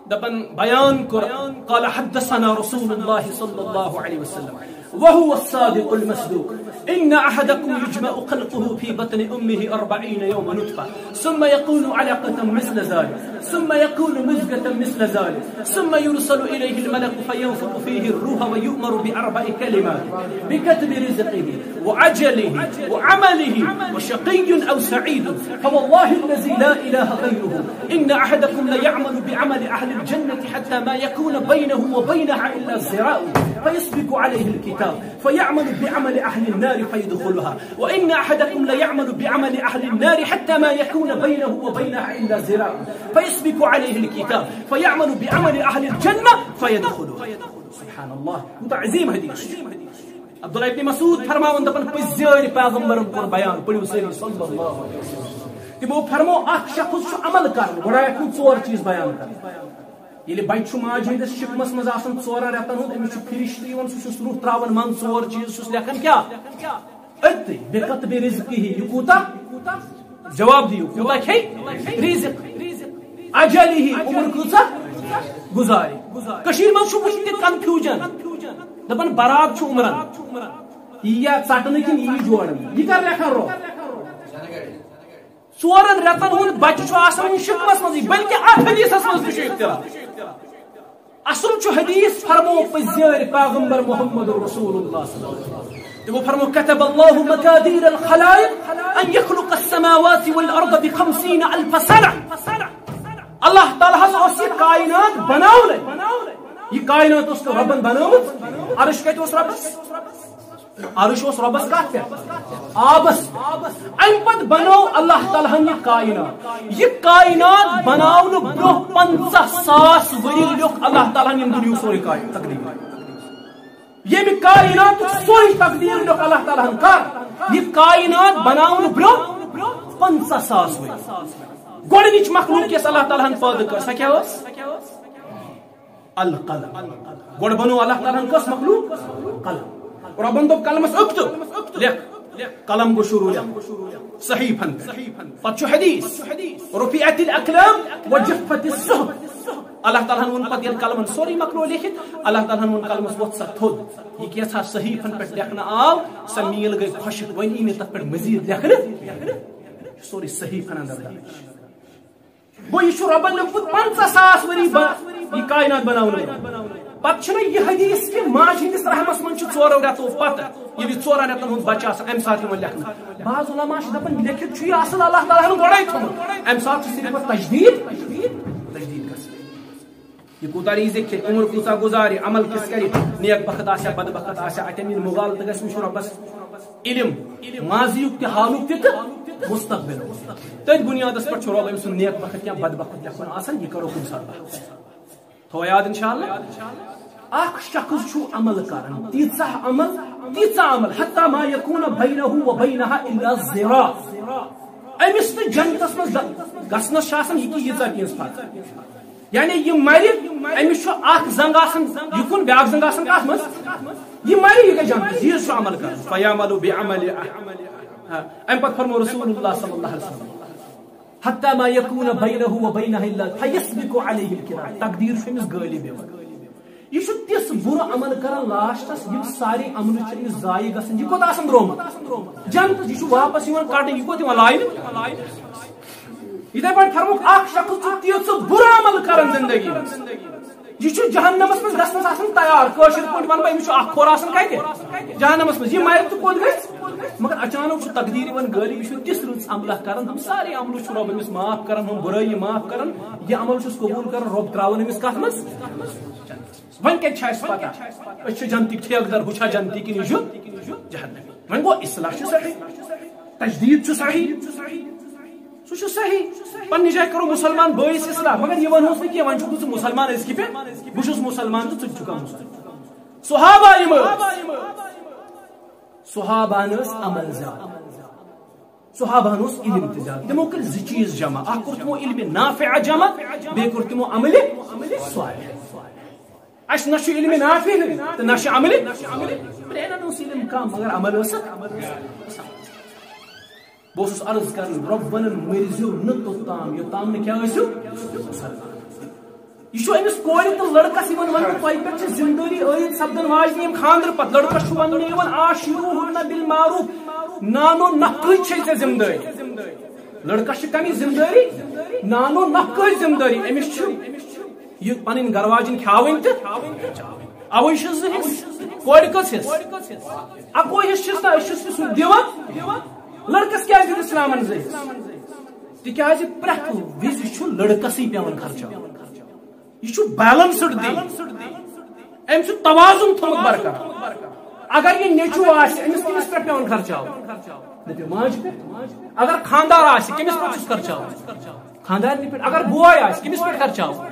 دپان، بیان کوٚر، قال حدثنا رسول الله صلى الله عليه وسلم وهو الصادق المصدوق، إن أحدكم يجمع خلقه في بطن أمه أربعين يوما نطفة، ثم يكون علقة مثل ذلك، ثم يكون مضغة مثل ذلك، ثم يرسل إليه الملك فينفخ فيه الروح ويؤمر بأربع كلمات، بكتب رزقه وأجله وعمله وشقي أو سعيد، فوالله الذي لا إله غيره، إن أحدكم ليعمل بعمل أهل الجنة حتى ما يكون بينه وبينها إلا ذراع، فيسبق عليه الكتاب، فيعمل بعمل أهل النار فيدخلها، وإن أحدكم ليعمل بعمل أهل النار حتى ما يكون بينه وبينها إلا ذراع، فيسبق عليه الكتاب، فيعمل بعمل أهل الجنة فيدخلها. سبحان الله، کوٗتاہ عظیٖم حدیث۔ عبداللہ ابن مسعود فرماوان، دپان، پٔزۍ پیغمبرن کوٚر بیان، پٔرِو سٲری صلی اللہ علیہ وسلم۔ تِمو فرمو، اکھ شخص چھُ عمل کران، گۄڈٕ آیکھ نہٕ ژور چیٖز بیان کران۔ ییٚلہِ بچہِ چھُ ماجہِ ہٕنٛدِس شِکمس منٛز آسان ژورن رٮ۪تن ہُنٛد، أمِس چھُ فرشتہٕ یِوان، سُہ چھُس روح تراوان، من ژور چیٖز چھُس لیکھان کیٛاہ؟ أتھۍ، بِکَتبِ رِزْقِهِ، یہِ کوٗتاہ؟ جواب دِیِو، کوٗتاہ کھیٚیہِ؟ رِزِق۔ اَجَلِهِ، عمر کۭژاہ گُزارِ؟ کٔشیٖرِ منٛز چھُ وُنہِ تہِ confusion۔ دَپان برات چھُ عمرن۔ یہِ یا ژَٹنہٕ کِنہٕ یہِ جوڑنہٕ؟ یہِ کر لیکھان روح؟ ژورن رٮ۪تن ہُنٛد بچہِ چھُ آسان وُنہِ شِکمس منٛزٕے، بلکہِ اتھ حدیثس منٛز تہِ چھُ اختلاف۔ اصل چھُ حدیث، فرمو پٔزۍ پیغمبر محمد رسول اللہ صلی اللہ علیہ وسلم۔ تِمو فرمو، كتب الله مقادير الخلائق أن يخلق السماوات والأرض بخمسين ألف سنة۔ اللہ تعالیٰ ہس اوس یہِ کائنات بناونے۔ یہِ کائنات اوس نہٕ رۄبن بنٲومٕژ۔ عرش کتہِ اوس رۄبس؟ عرش اوس رۄبس کتھ پٮ۪ٹھ؟ آبس۔ امہِ پتہٕ بنٲو اللہ تعالیٰ ہن یہِ کائنات۔ یہِ کائنات بناونہٕ برونٛہہ پنٛژاہ ساس ؤری لیوٚکھ اللہ تعالیٰ ہن ییٚمہِ دُنیاہُک سورُے کائنات تقدیٖر۔ ییٚمہِ کائناتُک سورُے تقدیٖر لیوٚکھ اللہ تعالیٰ ہن کر؟ یہِ کائنات بناونہٕ برونٛہہ پنٛژاہ ساس ؤری۔ گۄڈٕنِچ مخلوق یۄس اللہ تعالیٰ ہن پٲدٕ کٔر، سۄ کیٛاہ ٲس؟ القلم۔ گۄڈٕ بنوو اللہ تعالیٰ ہن کۄس مخلوق؟ قلم۔ رۄبن دوٚپ قلمس، اکتب، لیکھ۔ قلم گوٚو شروع لیکھُن۔ صحیفن پٮ۪ٹھ۔ پتہٕ چھُ حدیث، رفعت الاقلام وجفت الصحف۔ اللہ تعالیٰ ہن ووٚن پتہٕ ییٚلہِ قلمن سورُے مۄکلو لیکھِتھ، اللہ تعالیٰ ہن ووٚن قلمس، وۄتھ سا تھوٚد۔ یہِ کینٛژھا صحیفن پٮ۪ٹھ لیکھنہٕ آو، سۄ میٖل گٔے خۄشک، وۄنۍ یی نہٕ تتھ پٮ۪ٹھ مزید لیکھنہٕ۔ یہِ چھُ سورُے صحیفن اندر درج۔ گوٚو، یہِ چھُ رۄبن لیوٚکھمُت پنٛژاہ ساس ؤری با-، یہِ کائنات بناونہٕ برونٛہہ۔ پتہٕ چھُنہ یہِ حدیث کہِ ماجہِ ہٕنٛدِس رحمس منٛز چھُ ژورو رٮ۪تو پتہٕ، ییٚلہِ یہِ ژورن رٮ۪تن ہُنٛد بچہٕ آسان، امہِ ساتہٕ یِوان لیکھنہٕ۔ بعض علماء چھِ دپان، لیکھِتھ چھُ یہِ اصل اللہ تعالیٰ ہن گۄڈے تھوٚمُت، امہِ ساتہٕ چھُ صرف اتھ تجدید، تجدید گژھان۔ یہِ کوٗتاہ رِزِق کھیٚیہِ، عمر کوٗتاہ گُزارِ، عمل کِژھ کرِ، نیک بخت آسیا، بد بخت آسیا، اتٮ۪ن ییٚلہِ مُغالطہٕ گژھِ، وٕچھُن رۄبس علم، ماضیُک تہِ، حالُک تہِ تہٕ مستقبلُک۔ تٔتھۍ بُنیادس پٮ۪ٹھ چھُ رۄب أمۍ سُنٛد نیک بخت یا بد بخت لیکھُن آسان، یہِ کرو کُنہِ ساتہٕ بحث۔ تھوو یاد انشاءاللہ۔ اکھ شخص چھُ عمل کران، تیٖژاہ عمل، تیٖژاہ عمل، حتی ما یکون بینہ و بینہا الا ذراع۔ أمِس تہٕ جنتس منٛز گژھنس چھِ آسان یہِ کہِ ییٖژاہ تیٖژ فرق۔ یعنی یہِ مرِ، أمِس چھُ اکھ زنٛگ آسان یِکُن، بیٛاکھ زنٛگ آسان کتھ منٛز؟ یہِ مرِ، یہِ گژھِ جنتس، یہِ چھُ عمل کران۔ فیعمل بعمل اہل۔ ہاں، امہِ پتہٕ فرمو رسول اللہ صلی اللہ علیہ وسلم، حتی ما یکون بینہ و بینہ الا فیسبق علیہ الکتاب۔ تقدیر چھُ أمِس غٲلب یِوان۔ یہِ چھُ تِژھ بُرٕ عمل کران لاسٹس، یِم سارے عملہٕ چھِ أمِس ضایع گژھان۔ یہِ کوٚت آسان درٛامُت؟ جنتس۔ یہِ چھُ واپس یِوان کڑنہٕ، یہِ کوٚت یِوان؟ لاینہٕ۔ یِتھے پٲٹھۍ فرمووُکھ، اکھ شخص چھُ تیٖژٕ بُرٕ عمل کران زندگی منٛز، یہِ چھُ جہنمس منٛز گژھنس آسان تیار۔ کٲشِر پٲٹھۍ ونہٕ بہٕ، أمِس چھُ اکھ کھۄر آسان کتہِ؟ جہنمس منٛز۔ یہِ مرِ تہٕ کوٚت گژھِ؟ مگر اچانک چھُ تقدیر یِوان غٲلب، یہِ چھُ تِژھ رٕژ عملہ کران، ہُم سارے عملہٕ چھُ رۄب أمِس معاف کران، ہُم بُرٲیی معاف کران، یہِ عمل چھُس قبول کران، رۄب تراوان أمِس کتھ منٛز؟ وۄنۍ کتہِ چھِ اَسہِ پتہ؟ أسۍ چھِ جنتٕکۍ ٹھیکہٕ در، ہُہ چھا جنتی کِنہٕ یہِ چھُ جہنمی؟ وۄنۍ گوٚو، اصلاح چھُ صحیح، تجدید چھُ صحیح، سُہ چھُ صحیح۔ پننہِ جایہِ کرو مسلمان بٲیِس اصلاح، مگر یہِ ونہوس نہٕ کینٛہہ، وۄنۍ چھُکھ ژٕ مسلمان أزکہِ پٮ۪ٹھ، بہٕ چھُس مسلمان تہٕ ژٕ تہِ چھُکھ مسلمان۔ صحابہ یِم ٲسۍ، صحابہن ٲس عمل زیادٕ۔ صحابہن اوس علم تہِ زیادٕ۔ تِمو کٔرۍ زٕ چیٖز جمع۔ اکھ کوٚر تِمو علم نافع جمع، بیٚیہِ کوٚر تِمو عملِ صالح۔ اَسہِ نہ چھُ علم نافع تہٕ نہ چھُ عملِ۔ پرٛانٮ۪ن اوس علم کم، مگر عمل ٲسکھ۔ بہٕ اوسُس عرض کران، رۄب ونان، مٔرزیو نہٕ توٚتام، یوٚتام نہٕ کیٛاہ ٲسِو؟ یہِ چھُ أمِس کورِ تہٕ لڑکس یِوان وننہٕ، تۄہہِ پٮ۪ٹھ چھِ ذمہٕ دٲری عٲید سپدن واجنہِ ییٚمہِ خانٛدرٕ پتہٕ۔ لڑکس چھُ وننہٕ یِوان، "عاشروہن بالمعروف"، نانو نفقہٕچ چھے ژےٚ ذمہٕ دٲری۔ لڑکس چھِ کمی ذمہٕ دٲری، نانو نفقہٕچ ذمہٕ دٲری۔ أمِس چھُ یہِ پنٕنۍ گرٕ واجِنۍ کھیاوٕنۍ تہٕ اوے چھِ زٕ حصہٕ، کورِ کٔژ حصہٕ؟ اکوے حصہٕ چھِس تہٕ أسۍ چھِس نہٕ سُہ دِوان۔ لڑکس کیازِ دِتۍ اسلامن زٕ حصہٕ؟ تِکیازِ پرٛٮ۪تھ وِزِ چھُ لڑکسٕے پٮ۪وان خرچاوُن۔ یہِ چھُ بیلنسڈ دِنۍ۔ أمۍ چھُ توازُن تھوٚمُت برقرار۔ اگر یہِ نیٚچوٗ آسہِ، أمِس کٔمِس پٮ۪ٹھ پٮ۪وان خرچاوُن؟ دٔپِو ماجہِ پٮ۪ٹھ۔ اگر خانٛدار آسہِ، کٔمِس پٮ۪ٹھ چھُس خرچاوُن؟ خانٛدارنہِ پٮ۪ٹھ۔ اگر بوے آسہِ، کٔمِس پٮ۪ٹھ خرچاوُن؟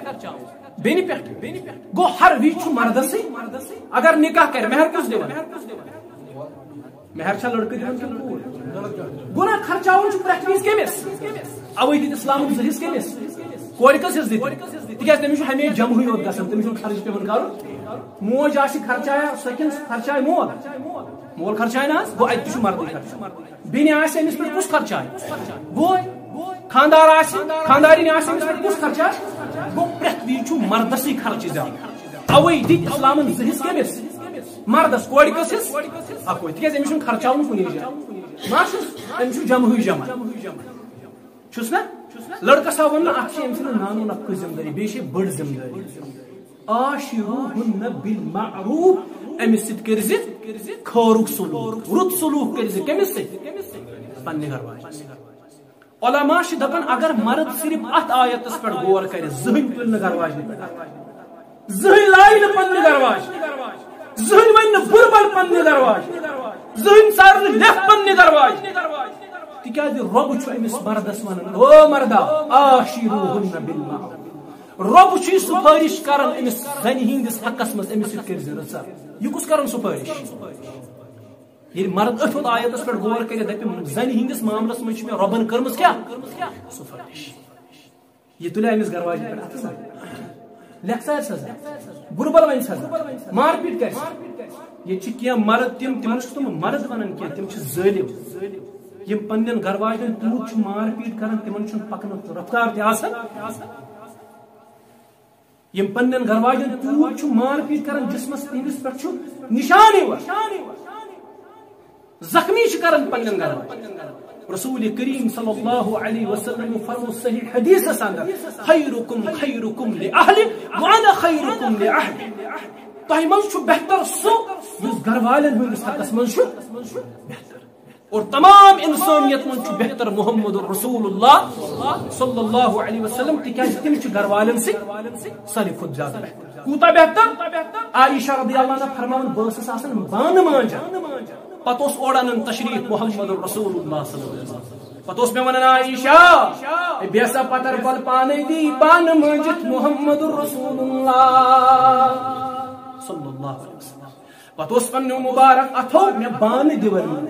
بیٚنہِ پٮ۪ٹھ۔ گوٚو، ہر وِزِ چھُ مردسٕے۔ اگر نکاح کرِ، مہر کُس دِوان؟ مہر چھا لڑکہٕ دِوان کِنہٕ کوٗر؟ گوٚو نا، خرچاوُن چھُ پرٛٮ۪تھ وِزِ کٔمِس؟ اوے دِتۍ اسلامن زٕ حصہٕ کٔمِس؟ کورِ کٔژ حصہٕ دِتۍ؟ تِکیازِ تٔمِس چھُ ہمیشہِ جمہٕے یوت گژھان، تٔمِس چھُنہٕ خرٕچ پٮ۪وان کرُن۔ موج آسہِ خرچایا، سۄ کِنہٕ خرچایہِ مول؟ مول خرچایہِ نہ حظ، گوٚو اَتہِ تہِ چھُ مردٕے خرچاوُن۔ بیٚنہِ آسہِ، أمِس پٮ۪ٹھ کُس خرچایہِ؟ بوے۔ خانٛدار آسہِ، خانٛدارِنۍ آسہِ، أمِس پٮ۪ٹھ کُس خرچایہِ؟ گوٚو، پرٛٮ۪تھ وِزِ چھُ مردسٕے خرچہٕ زیادٕ۔ اوے دِتۍ اسلامن زٕ حصہٕ کٔمِس؟ مردس۔ کورِ کٔژ حصہٕ؟ اکوے۔ تِکیازِ أمِس چھُنہٕ خرچاوُن کُنی جایہِ۔ ما چھُس؟ أمِس چھُ جمہٕے جمع۔ چھُس نا؟ لڑکس آو وننہٕ، اکھ چھِ أمۍ سٕنٛدِ نانو نفقٕچ ذمہٕ دٲری، بیٚیہِ چھِ بٔڑ ذمہٕ دٲری۔ عاشروہن بالمعروف، أمِس سۭتۍ کٔرزِ خٲرُک سلوک، رُت سلوک کٔرزِ۔ کٔمِس سۭتۍ؟ پننہِ گرٕ واجنہِ سۭتۍ۔ علماء چھِ دپان، اگر مرد صرف اتھ آیتس پٮ۪ٹھ غور کرِ، زٕہٕنۍ تُلہِ نہٕ گرٕ واجنہِ پٮ۪ٹھ اتھٕ۔ زٕہٕنۍ لایہِ نہٕ پننہِ گرٕ واجنہِ، زٕہٕنۍ ونہِ نہٕ بُرٕ بل پننہِ گرٕ واجنہِ، زٕہٕنۍ ژارِ نہٕ لیکھ پننہِ گرٕ واجنہِ۔ تِکیازِ رۄب چھُ أمِس مردس ونان، او مردا، عاشروہن بالمعروف۔ رۄب چھُ یہِ سفٲرِش کران أمِس زنہِ ہٕنٛدِس حقس منٛز، أمِس سۭتۍ کٔرۍ زِ رٕژر۔ یہِ کُس کران سفٲرِش؟ ییٚلہِ مرد أتھۍ ہوت آیتس پٮ۪ٹھ غور کٔرِتھ دپہِ، زنہِ ہٕنٛدِس معاملس منٛز چھِ مےٚ رۄبن کٔرمٕژ کیٛاہ؟ سفٲرِش۔ یہِ تُلہِ أمِس گرٕ واجنہِ پٮ۪ٹھ اَتھٕ سا۔ لیکھ سا سزا۔ بُرٕ بل ونہِ سزا۔ مار پیٖٹ کرِ سا۔ ییٚتہِ چھِ کینٛہہ مرد تِم، تِمن چھُ تِم مرد ونان کینٛہہ، تِم چھِ ظٲلم۔ یِم پننٮ۪ن گرٕ واجنٮ۪ن تیوٗت چھُ مار پیٖٹ کران، تِمن چھُنہٕ پکنُک رفتار تہِ آسان۔ یِم پننٮ۪ن گرٕ واجنٮ۪ن تیوٗت چھُ مار پیٖٹ کران، جسمس تِہنٛدِس پٮ۪ٹھ چھُ نشان یِوان۔ زخمی چھِ کران پننٮ۪ن گرٕ واجنٮ۪ن۔ رسول کریم صلی اللہ علیہ وسلم فرمو صحیح حدیثس اندر، خیرکم خیرکم لأہلہ وانا خیرکم لأہلی۔ تۄہہِ منٛز چھُ بہتر سُہ یُس گرٕ والٮ۪ن ہٕنٛدِس حقس منٛز چھُ بہتر۔ اور تمام انسانیت منٛز چھُ بہتر محمد رسول اللہ صلی اللہ علیہ وسلم، تِکیازِ تِم چھِ گرٕ والٮ۪ن سۭتۍ ساروی کھۄتہٕ زیادٕ بہتر۔ کوٗتاہ بہتر؟ عائشہ رضی اللہ عنہا فرماوان، بہٕ ٲسٕس آسان بانہٕ مانجان، پتہٕ اوس اورٕ انان تشریف محمد رسول اللہ صلی اللہ علیہ وسلم۔ پتہٕ اوس مےٚ ونان، عائشہ، ہے بیٚہہ سا پتھر کۄل پانے دی بانہٕ مٲنجِتھ محمد رسول اللہ صلی اللہ علیہ وسلم۔ پتہٕ اوس پننیو مبارک اتھو مےٚ بانہٕ دِوان۔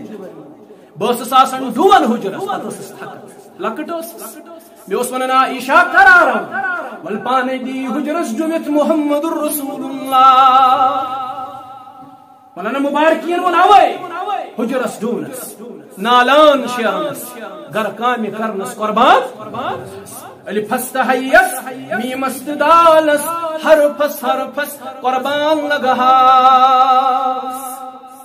بہٕ ٲسٕس آسان ڈُوان حُجرس، پتہٕ ٲسٕس تھکان۔ لۄکٕٹ ٲسٕس۔ مےٚ اوس ونان، عائشہ، کر آرام، ول پانے دی حُجرس ڈُوِتھ محمد رسول اللہ۔ ونان مبارکین ووٚن اوے حُجرس ڈُونس، نالان شیرنس، گرٕ کامہِ کرنس قربان۔ الفس تہٕ ہیس، میمس تہٕ دالس، حرفس حرفس قربان لگہاس۔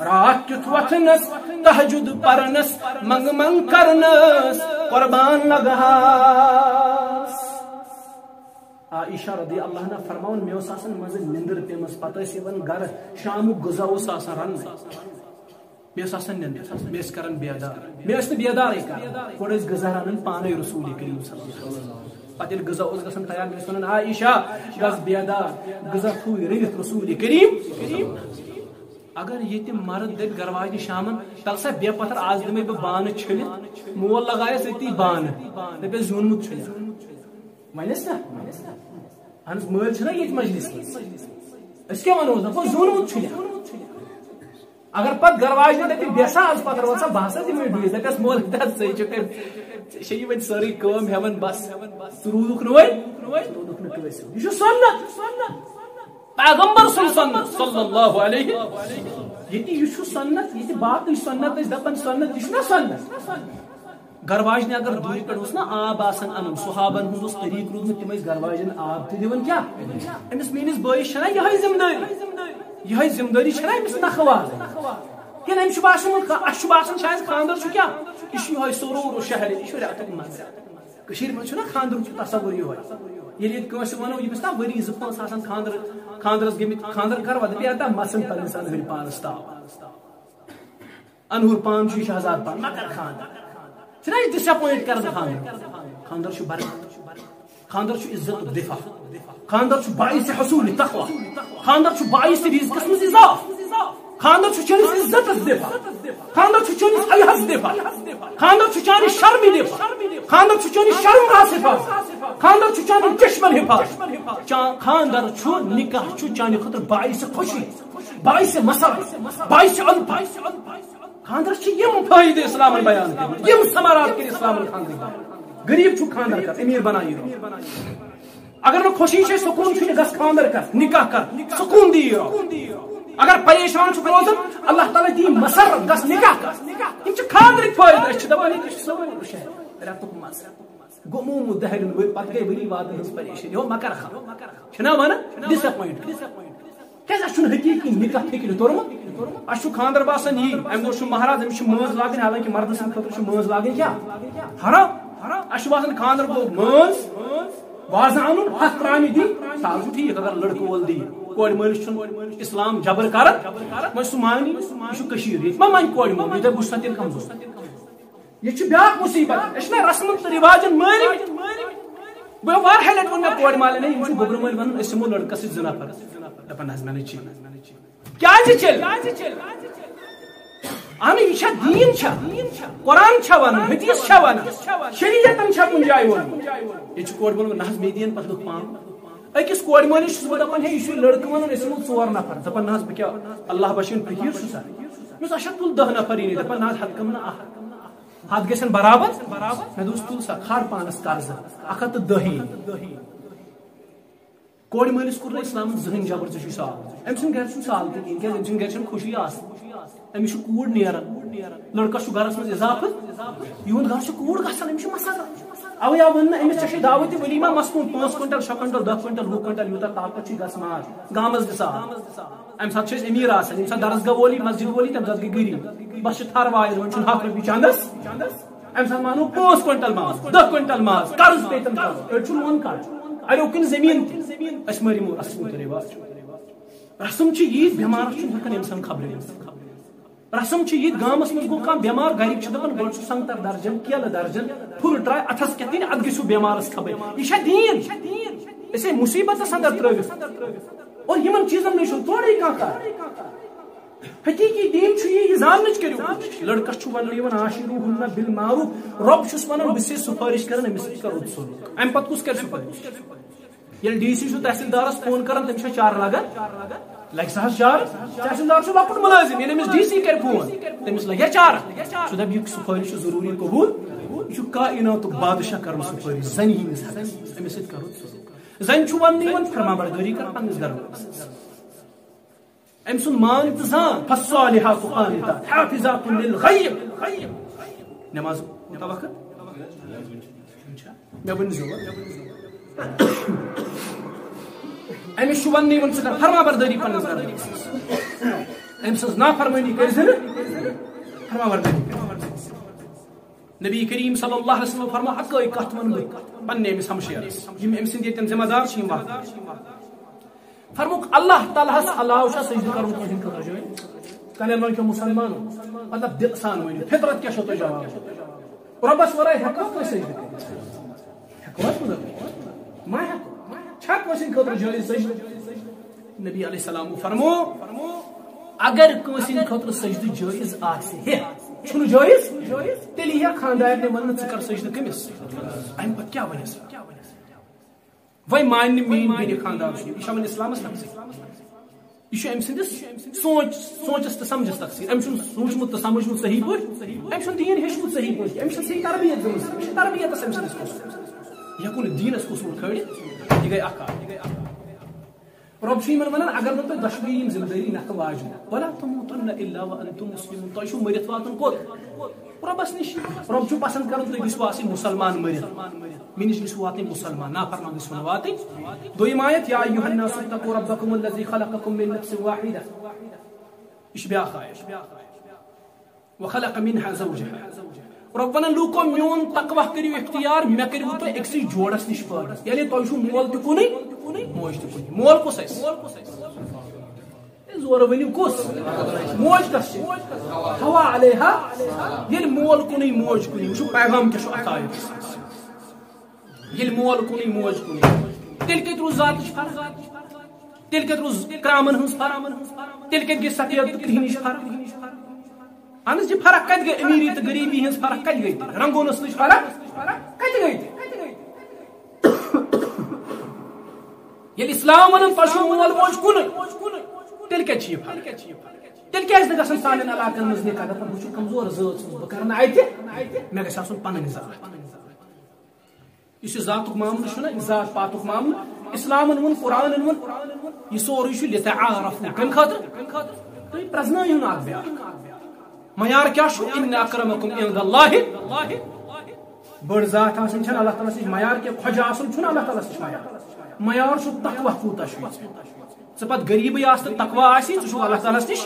راتھ کیُتھ وۄتھنس، تہجد پرنس، منگ منگ کرنس قربان لگہاس۔ عائشہ رضی اللہ عنہا فرماوان، مےٚ اوس آسان منٛزٕ نِندٕر پیمٕژ، پتہٕ ٲسۍ یِوان گرٕ، شامُک غذا اوس آسان رننٕے۔ مےٚ ٲس آسان نِندٕر، مےٚ ٲسۍ کران بیدار، مےٚ ٲسۍ نہٕ بیدارٕے کران۔ گۄڈٕ ٲسۍ غذا رنان پانے رسول کریم صلی اللہ علیہ وسلم۔ پتہٕ ییٚلہِ غذا اوس گژھان تیار، مےٚ ٲسۍ ونان، عائشہ، گژھ بیدار، غذا تھووُے رٔنِتھ رسول کریم۔ اگر ییٚتہِ مرد دپہِ گرٕ واجنہِ شامن، تل سا بیٚہہ پتھر، آز دِمے بہٕ بانہٕ چھٔلِتھ، مول لگایس أتی بانہٕ، دپٮ۪س زیوٗنمُت چھُ۔ ونٮ۪س نا؟ اہن حظ، مٲلۍ چھِنہ ییٚتہِ مجلس منٛز۔ أسۍ کیٛاہ ونو؟ دپو زیوٗنمُت چھُ۔ اگر پتہٕ گرواجنہِ دپہِ، "بیسا از پتہٕ روزا، بہٕ ہسا دِمے ڈُیِس"، دپٮ۪س، "مول، دِ حظ، ژٕے چھُکھ أمۍ، ژےٚ چھےٚ یِمن سٲرٕے کٲم ہٮ۪وان، بس، ژٕ روٗدُکھ نہٕ وۄنۍ، ژٕ روٗدُکھ نہٕ کٲنٛسہِ ہُنٛد۔" یہِ چھُ سُنت، پیغمبر سُنٛد سُنت، صلی اللہ علیہ۔ ییٚتہِ یہِ چھُ سُنت، ییٚتہِ باقٕے سُنت ٲسۍ دپان سُنت، یہِ چھُنہ سُنت۔ گرواجنہِ اگر دوٗرِ پٮ۪ٹھ اوس نہ آب آسان انُن، صحابن ہُنٛد اوس طریٖقہٕ روٗدمُت، تِم ٲسۍ گرواجنٮ۪ن آب تہِ دِوان۔ کیٛاہ؟ أمِس میٲنِس بٲیِس چھےٚ نہ یِہوٚے ذمہٕ دٲری، یِہوٚے ذمہٕ دٲری چھےٚ نہ أمِس نکھٕ وازٕنۍ؟ کِنہٕ أمِس چھُ باسان، اَسہِ چھُ باسان شاید خانٛدر چھُ کیٛاہ؟ یہِ چھُ یِہوٚے سرور و شہر، یہِ چھُ رٮ۪تُک مزٕ۔ کٔشیٖرِ منٛز چھُنہ خانٛدرُک تہِ تصور یِہوٚے۔ ییٚلہِ ییٚتہِ کٲنٛسہِ وَنو، ییٚمِس تام ؤری زٕ پانٛژھ آسان خانٛدر، خانٛدرس گٔمٕتۍ، خانٛدر کروا؟ دَپہِ، "اَدٕ مَسَن پَنٕنِس اَنہٕ ہُرِ پانَس تاو۔ اَنہٕ ہُر پان چھُ، یہِ چھُ ہزار پان، مہ کر خانٛدر۔" چھُنہ یہِ disappoint کران خانٛدر؟ خانٛدر چھُ برکت، خانٛدر چھُ عزتُک دفاع، خانٛدر چھُ باعث حصول تقوی، خانٛدر چھُ باعث رزقس منٛز اضافہٕ، خانٛدر چھُ چٲنِس عزتس دفاع، خانٛدر چھُ چٲنِس حیاہس دفاع، خانٛدر چھُ چانہِ شرمہِ دفاع، خانٛدر چھُ چٲنِس شرمگاہس حفاظت، خانٛدر چھُ چانٮ۪ن چشمن حفاظت، چا-، خانٛدر چھُ، نکاح چھُ چانہِ خٲطرٕ باعث خوشی، باعث مسرت، باعث الفت۔ خانٛدرس چھِ یِم فٲیدٕ اسلامن بیان کٔرمٕتۍ، یِم ثمرات کٔرۍ اسلامن خانٛدرٕکۍ بیان۔ غریب چھُ، خانٛدر کر، امیر بناو یہِ رۄب۔ اگر نہٕ خوشی چھے، سکوٗن چھُنہٕ، گژھ خانٛدر کر، نکاح کر، سکوٗن دی یہِ رۄب۔ اگر پریشان چھُکھ روزان، اللہ تعالیٰ دی مسرت، گژھ نکاح کر۔ یِم چھِ خانٛدرٕکۍ فٲیدٕ، أسۍ چھِ دپان، ییٚتہِ چھُ سورُے شہر رٮ۪تُک مزٕ۔ غموم و دہر ؤرۍ، پتہٕ گٔے ؤری وادن ہٕنٛز پریشٲنی، ہو مہ کر خانٛدر۔ چھِنہ ونان disappoint۔ کیازِ اَسہِ چھُنہٕ حقیٖقی نکاح فِکرِ توٚرمُت۔ اَسہِ چھُ خانٛدر باسان یی، اَمہِ دۄہ چھُ مہراز، أمِس چھِ مٲنٛز لاگٕنۍ، حالانکہِ مردٕ سٕنٛدِ خٲطرٕ چھُ مٲنٛز لاگٕنۍ کیٛاہ؟ حرام۔ اَسہِ چھُ باسان خانٛدر گوٚو مٲنٛز، وازٕ اَنُن، ہَتھ ترٛامہِ دِنۍ، سُہ حظ چھُ ٹھیٖک اگر لڑکہٕ وول دِیہِ۔ کورِ مٲلِس چھُنہٕ اسلام جبر کران، وۄنۍ سُہ مانی، یہِ چھُ کٔشیٖر، ییٚتہِ ما مانہِ کورِ مول، ییٚتہِ بہٕ چھُس تَتہِ کَمزور۔ یہِ چھُ بیٛاکھ مُصیٖبت۔ أسۍ چھِنہ رسمن تہٕ رِواجن مٲرِتھ۔ بہٕ واریاہ لٹہِ ووٚن مےٚ کورِ مالٮ۪ن، ہے، یِم چھِ گوٚبرٕ مٲلۍ ونان، أسۍ یِمو لڑکس سۭتۍ زِنا پرس۔ دپان، نہ حظ، مےٚ نہٕ چی۔ کیازِ چیٚلہِ؟ اہنُو، یہِ چھا دیٖن چھا؟ قرآن چھا ونان، حدیث چھا ونان؟ شریعتن چھا کُنہِ جایہِ ووٚنمُت؟ ییٚتہِ چھُ کورِ مول ونان، نہ حظ، مےٚ دِیِن پتہٕ لُکھ پانہٕ۔ أکِس کورِ مٲلِس چھُس بہٕ دپان، ہے، یہِ چھُ لڑکہٕ ونان، أسۍ یِمو ژور نفر۔ دپان، نہ حظ، بہٕ کیٛاہ، اللہ بچٲیِن، فقیٖر چھُ سا؟ مےٚ دوٚپُس، اچھا، تُل دَہ نفر یِنۍ۔ دپان، نہ حظ، ہتھ کم نہ اکھ۔ ہتھ گژھن برابر۔ مےٚ دوٚپُس، تُل سا، کھار پانس قرضہٕ، اکھ ہتھ تہٕ دَہ یی۔ کورِ مٲلِس کوٚر نہٕ اسلامن زٕہٕنۍ جبر، ژےٚ چھُے سہل۔ أمۍ سٕنٛدِ گرِ چھُنہٕ سہل تہِ کِہیٖنۍ، کیٛازِ أمۍ سٕنٛدِ گرِ چھَنہٕ خوشی آسان۔ أمِس چھُ کوٗر نیران، لڑکس چھُ گرس منٛز اضافہٕ، یِہُنٛد گرٕ چھُ کوٗر گژھان، أمِس چھُ مسرت۔ اوے آو وننہٕ، أمِس ژےٚ چھے دعوت ولیمہ مصنوٗن، پانٛژھ کوینٹل، شےٚ کوینٹل، وُہ کوینٹل، یوٗتاہ طاقت چھُے، گژھ مار، گامس دِ سہل۔ امہِ ساتہٕ چھِ أسۍ أمیٖر آسان، ییٚمہِ ساتہٕ درسگاہ وول یی، مسجد وول یی، تَمہِ ساتہٕ گٔے غریٖب۔ بس چھِ تھر وایَر، وۄنۍ چھُنہٕ ہَتھ رۄپیہِ چندس۔ امہِ ساتہٕ مانو پانٛژھ کوینٹل ماز، دَہ کوینٹل ماز، قرض پیٚیہِ تِم ترٛاوُن۔ أڑۍ چھُ لون کڑان، اَڑیو کٕنۍ زٔمیٖن تہِ۔ أسۍ مٲرۍ یِمو رسمو تہٕ رِواج۔ رسم چھِ ییٖتۍ، بٮ۪مارس چھُنہٕ ہٮ۪کان اِنسان خبرے ؤنِتھ۔ رسم چھِ ییٚتہِ گامس منٛز گوٚو کانٛہہ بٮ۪مار، گرِکۍ چھِ دپان، گۄڈٕ چھُ سنگتر درجن، کیلہٕ درجن، پھُل ٹراے اتھس کٮ۪تھ دِنۍ، اتھ گٔژھِو بٮ۪مارس خبر۔ یہِ چھا دیٖن؟ أسۍ ہے مُصیبتس اندر ترٲوِتھ۔ اور یِمن چیٖزن منٛز چھُنہٕ تورے کانٛہہ کتھ۔ حقیٖقی دیٖن چھُ یہِ، یہِ زاننٕچ کٔرِو کوٗشِش۔ لڑکس چھُ وننہٕ یِوان، "عاشروہن بالمعروف"، رۄب چھُس ونان، بہٕ چھُسے سُفٲرِش کران، أمِس سۭتۍ کر رُت سلوک۔ امہِ پتہٕ کُس کرِ سُفٲرِش؟ ییٚلہِ ڈی سی چھُ تحصیلدارس فون کران، تٔمِس چھا چارٕ لگان؟ لگہِ سا حظ چارٕ؟ تحصیلدار چھُ لۄکُٹ مُلٲزِم، ییٚلہِ أمِس ڈی سی کرِ فون، تٔمِس لگہِ ہا چارٕ۔ سُہ دپہِ، یہِ سُفٲرِش چھُ ضروٗری قبوٗل، یہِ چھُ کائناتُک بادشاہ کرُن سُفٲرِش زنہِ ہٕنٛدِس حقس، أمِس سۭتۍ کرُن سُہ۔ زنہِ چھُ وننہٕ یِوان، فرما بردٲری کر پننِس گرٕ وٲلِس۔ أمۍ سُنٛد مان تہٕ زان، فالصالحات قانتات حافظات للغیب۔ نماز کوٗتاہ وقت؟ مےٚ ؤنۍ زیو۔ أمِس چھُ وَننٕے، وۄنۍ ژٕ کر فرما بردٲری پننِس گرس منٛز۔ أمۍ سٕنٛز نافرمٲنی کٔرۍ زِ نہٕ، فرما بردٲری کٔرۍ۔ نبی کریم صلی اللہ علیہ وسلم فرمو، اکٲے کتھ وَنہٕ بہٕ پننہِ أمِس ہمشیرس، یِم أمۍ سٕنٛدۍ ییٚتٮ۪ن ذمہ دار چھِ، یِم وقت۔ فرموک، اللہ تعالیٰ ہس علاوٕ چھا سجدٕ کرُن کٲنٛسہِ ہٕنٛدِ خٲطرٕ جٲیز؟ کنن وۄنۍ کیٛاہ مسلمان، مطلب دِل سان ؤنِو، فطرت کیٛاہ چھو تۄہہِ جواب؟ رۄبس ورٲے ہٮ۪کوا کٲنٛسہِ سجدٕ کٔرِتھ؟ ہٮ۪کوا حظ ؤنِتھ؟ ما ہٮ۪کو؟ چھا کٲنٛسہِ ہٕنٛدِ خٲطرٕ جٲیز سجدٕ؟ نبی علیہ السلام فرمو، اگر کٲنٛسہِ ہٕنٛدِ خٲطرٕ سجدٕ جٲیز آسہِ ہے، چھُنہٕ جٲیز، تیٚلہِ یی ہا خانٛدارنہِ وننہٕ، ژٕ کر سجدٕ کٔمِس؟ امہِ پتہٕ کیٛاہ ونٮ۪س؟ وۄنۍ مانہِ نہٕ میٛٲنۍ بیٚنہِ خانٛدار چھُ، یہِ چھا وۄنۍ اسلامس نفسٕے؟ یہِ چھُ أمۍ سٕنٛدِس سونچ، سونچس تہٕ سمجھس تقصیر۔ أمۍ چھُنہٕ سوٗنچمُت تہٕ سمجھمُت صحیح پٲٹھۍ، أمۍ چھُنہٕ دیٖن ہیٚچھمُت صحیح پٲٹھۍ، أمِس چھَنہٕ صحیح تربیت گٔمٕژ، أمِس چھِ تربیتس أمۍ سٕنٛدِس قصوٗر۔ یہِ ہیٚکو نہٕ دیٖنس قصوٗر کھٲلِتھ، یہِ گٔے اکھ کتھ۔ رۄب چھُ یِمن ونان، اگر نہٕ تۄہہِ دۄشوٕے یِم ذمہٕ دٲری نکھٕ واجہِ، ولا تموتن الا وانتم مسلمون، تۄہہِ چھُو مٔرِتھ واتُن کوٚت؟ رۄبس نِش۔ رۄب چھُ پسند کران تُہۍ گٔژھِو آسٕنۍ مُسلمان مٔرِتھ۔ مےٚ نِش گٔژھِو واتٕنۍ مُسلمان، نافرمان گٔژھِو نہٕ واتٕنۍ۔ دوٚیِم آیت، یا ایھا الناس اتقوا ربکم الذی خلقکم من نفس واحدہ۔ یہِ چھِ بیٛاکھ آیت۔ وخلق منها زوجها۔ رۄب ونان، لوٗکو، میون تقویٰ کٔرِو اختیار، مےٚ کٔرِو تُہۍ أکسٕے جوڑس نِش پٲدٕ۔ یعنی تۄہہِ چھُو مول تہِ کُنُے، موج تہِ کُنُے۔ مول کُس آسہِ؟ ہے، زورٕ ؤنِو کُس؟ موج کس چھِ؟ حوا علیہا۔ ییٚلہِ مول کُنُے موج کُنُے، وٕچھِو پیغام کیٛاہ چھُ اتھ آیتس۔ ییٚلہِ مول کُنُے موج کُنُے، تیٚلہِ کتہِ روٗز ذاتٕچ فرق؟ تیٚلہِ کتہِ روٗز کرامن ہٕنٛز فرق؟ تیٚلہِ کتہِ گٔے سفید تہٕ کرٛہنِچ فرق؟ اہن حظ، یہِ فرق کتہِ گٔے؟ أمیٖری تہٕ غریٖبی ہٕنٛز فرق کتہِ گٔے؟ رنٛگو نسلٕچ فرق کتہِ گٔے؟ ییٚلہِ اسلام ونان تۄہہِ چھُو مول موج کُنُے، تیٚلہِ کتہِ چھِ یہِ فرق؟ تیٚلہِ کیازِ نہٕ گژھان سانٮ۪ن علاقن منٛز نکاح؟ دپان، بہٕ چھُس کمزور ذٲژ ہٕنٛز، بہٕ کرٕ نہٕ اتہِ، مےٚ گژھِ آسُن پنٕنۍ ذات۔ یُس یہِ ذاتُک معاملہٕ چھُنہ، یہِ ذات پاتُک معاملہٕ، اسلامن ووٚن، قرآنن ووٚن، یہِ سورُے چھُ لتعارفوا۔ کمہِ خٲطرٕ؟ تُہۍ پرزنٲیِو نہٕ اکھ بیاکھ۔ معیار کیٛاہ چھُ؟ ان اکرمکم عند اللہ۔ بٔڑ ذات آسٕنۍ چھَنہٕ اللہ تعالیٰ ہَس نِش معیار کینٛہہ، خۄجہِ آسُن چھُنہٕ اللہ تعالیٰ ہَس نِش معیار۔ معیار چھُ تقویٰ کوٗتاہ چھُ ژےٚ۔ ژٕ پتہٕ غریٖبٕے آسہٕ تہٕ تقویٰ آسی، ژٕ چھُکھ اللہ تعالیٰ ہَس نِش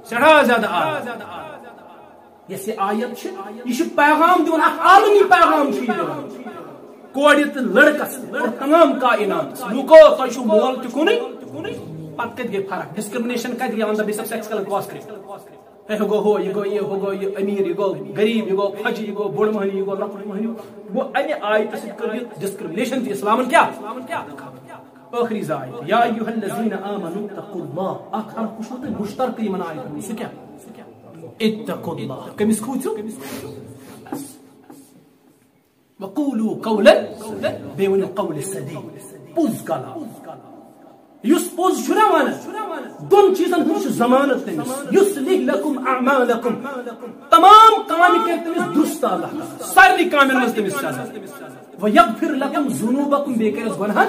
سٮ۪ٹھاہ زیادٕ اعلیٰ۔ یۄس یہِ آیت چھِ، یہِ چھِ پیغام دِوان، اکھ عالمی پیغام چھُ یہِ دِوان۔ کورِ تہٕ لڑکس اور تمام کائناتس، لوٗکو، تۄہہِ چھُو مول تہِ کُنُے، پتہٕ کتہِ گٔے فرق؟ ڈسکرمنیشن کتہِ گٔے on the basis of sexual cross؟ ہے، ہُہ گوٚو ہُہ، یہِ گوٚو یہِ، ہُہ گوٚو یہِ، أمیٖر، یہِ گوٚو غریٖب، یہِ گوٚو خۄجہِ، یہِ گوٚو بوٚڑ مٔہنیو، یہِ گوٚو لۄکُٹ مٔہنیو۔ گوٚو امہِ آیتہٕ سۭتۍ کٔر یہِ ڈسکرمنیشن تہِ اسلامن کیٛاہ؟ ٲخری زٕ آیتہٕ، یا ایھا الذین آمنوا اتقوا اللہ، اکھ حرف وٕچھو تُہۍ مشترکہٕ یِمن آیتن منٛز، سُہ کیٛاہ؟ اتقوا اللہ، کٔمِس کھوٗژِو؟ وقولوا قولا، بیٚیہِ ؤنِو قول سدید، پوٚز کلام۔ یُس پوٚز چھُ نہ ونان، دۄن چیٖزن ہُنٛد چھُ ضمانت تٔمِس، یصلح لکم اعمالکم، تمام کامہِ کرِ تٔمِس درست اللہ تعالیٰ، سارنٕے کامٮ۪ن منٛز تٔمِس سزا۔ ویغفر لکم ذنوبکم، بیٚیہِ کرٮ۪س گۄناہن۔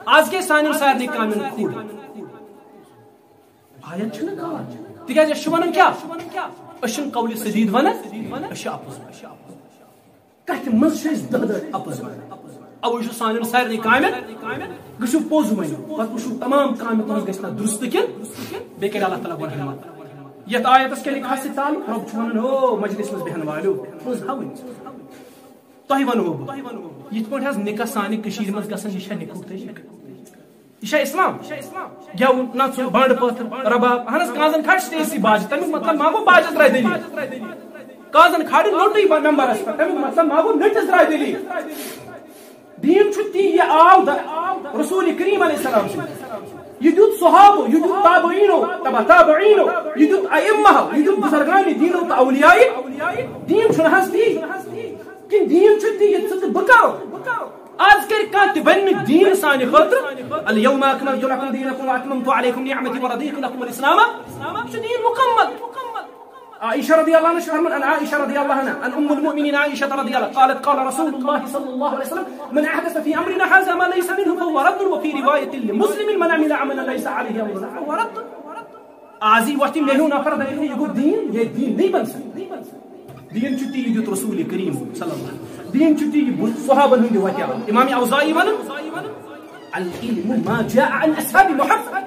آز کیٛازِ سانٮ۪ن سارنٕے کامٮ۪ن کھُر؟ آیت چھُنہٕ کانٛہہ۔ تِکیٛازِ أسۍ چھِ ونان کیٛاہ؟ أسۍ چھِنہٕ قول سدید ونان، أسۍ چھِ اپُز ونان۔ کتھِ منٛز چھِ أسۍ دہ دہ اپُز ونان۔ اوے چھُ سانٮ۪ن سارنٕے کامٮ۪ن، گٔژھِو پوٚز ؤنِو، پتہٕ وٕچھِو تمام کامہِ تُہنٛز گژھِ نہ درست کِنہٕ بیٚیہِ کرِ اللہ تعالیٰ گۄناہ معاف۔ یتھ آیتس کیٛاہ لکھا سۭتۍ تعلق؟ رۄب چھُ ونان، ہو مجلس منٛز بیہن والیو، پوٚز ہا ؤنِو۔ تۄہہِ ونہو بہٕ، یِتھ پٲٹھۍ حظ نکاح سانہِ کٔشیٖرِ منٛز گژھان، یہِ چھا نکاح تہٕ نکاح؟ یہِ چھا اسلام؟ گٮ۪وُن، نژُن، بانڈٕ پٲتھر، رباب، اہن حظ، کانٛزن کھاڑِ چھِ تیزی باجہِ، تمیُک مطلب ما گوٚو باجس درٛاے دٔلیٖل۔ کانٛزن کھاڑِ لوٚٹٕے با-، ممبرس پٮ۪ٹھ، تمیُک مطلب ما گوٚو نٔٹِس درٛاے دٔلیٖل۔ دیٖن چھُ تی، یہِ آو د-، رسول کریم علیہ السلام سۭتۍ۔ یہِ دیُت صحابو، یہِ دیُت تابعینو، تبع تابعینو، یہِ دیُت ائمہو، یہِ دیُت بزرگان دینو تہٕ اولیاء۔ دیٖن چھُنہٕ حظ تی؟ کِنہٕ دیٖن چھُ تی، یہِ ژٕ تہٕ بہٕ کرو؟ آز کرِ کانٛہہ تہِ بنہِ نہٕ دیٖن سانہِ خٲطرٕ۔ الیوم اکملت لکم دینکم واتممت علیکم نعمتی ورضیت لکم الاسلام۔ یہِ چھُ دیٖن مکمل۔ عائشہ رضی اللہ عنہا چھِ فرمان، عن عائشہ رضی اللہ عنہا، عن ام المؤمنین عائشہ رضی اللہ، قالت قال رسول اللہ صلی اللہ علیہ وسلم، من احدث فی امرنا هذا ما لیس منه فهو رد، وفی روایت لمسلم، من عمل عملا لیس علیہ امرنا فهو رد۔ آز یی وۄتھِ مےٚ ہیوٗ نفر دپہِ، یہِ گوٚو دیٖن، یہِ دیٖن نہیں بن سکتا۔ دیٖن چھُ تی، یہِ دیُت رسول کریم صلی اللہ علیہ وسلم۔ دیٖن چھُ تی، یہِ بُز-، صحابن ہُنٛد یہِ وتیاو۔ امام اوزاعی ونان، العلم ما جاء عن اصحاب محمد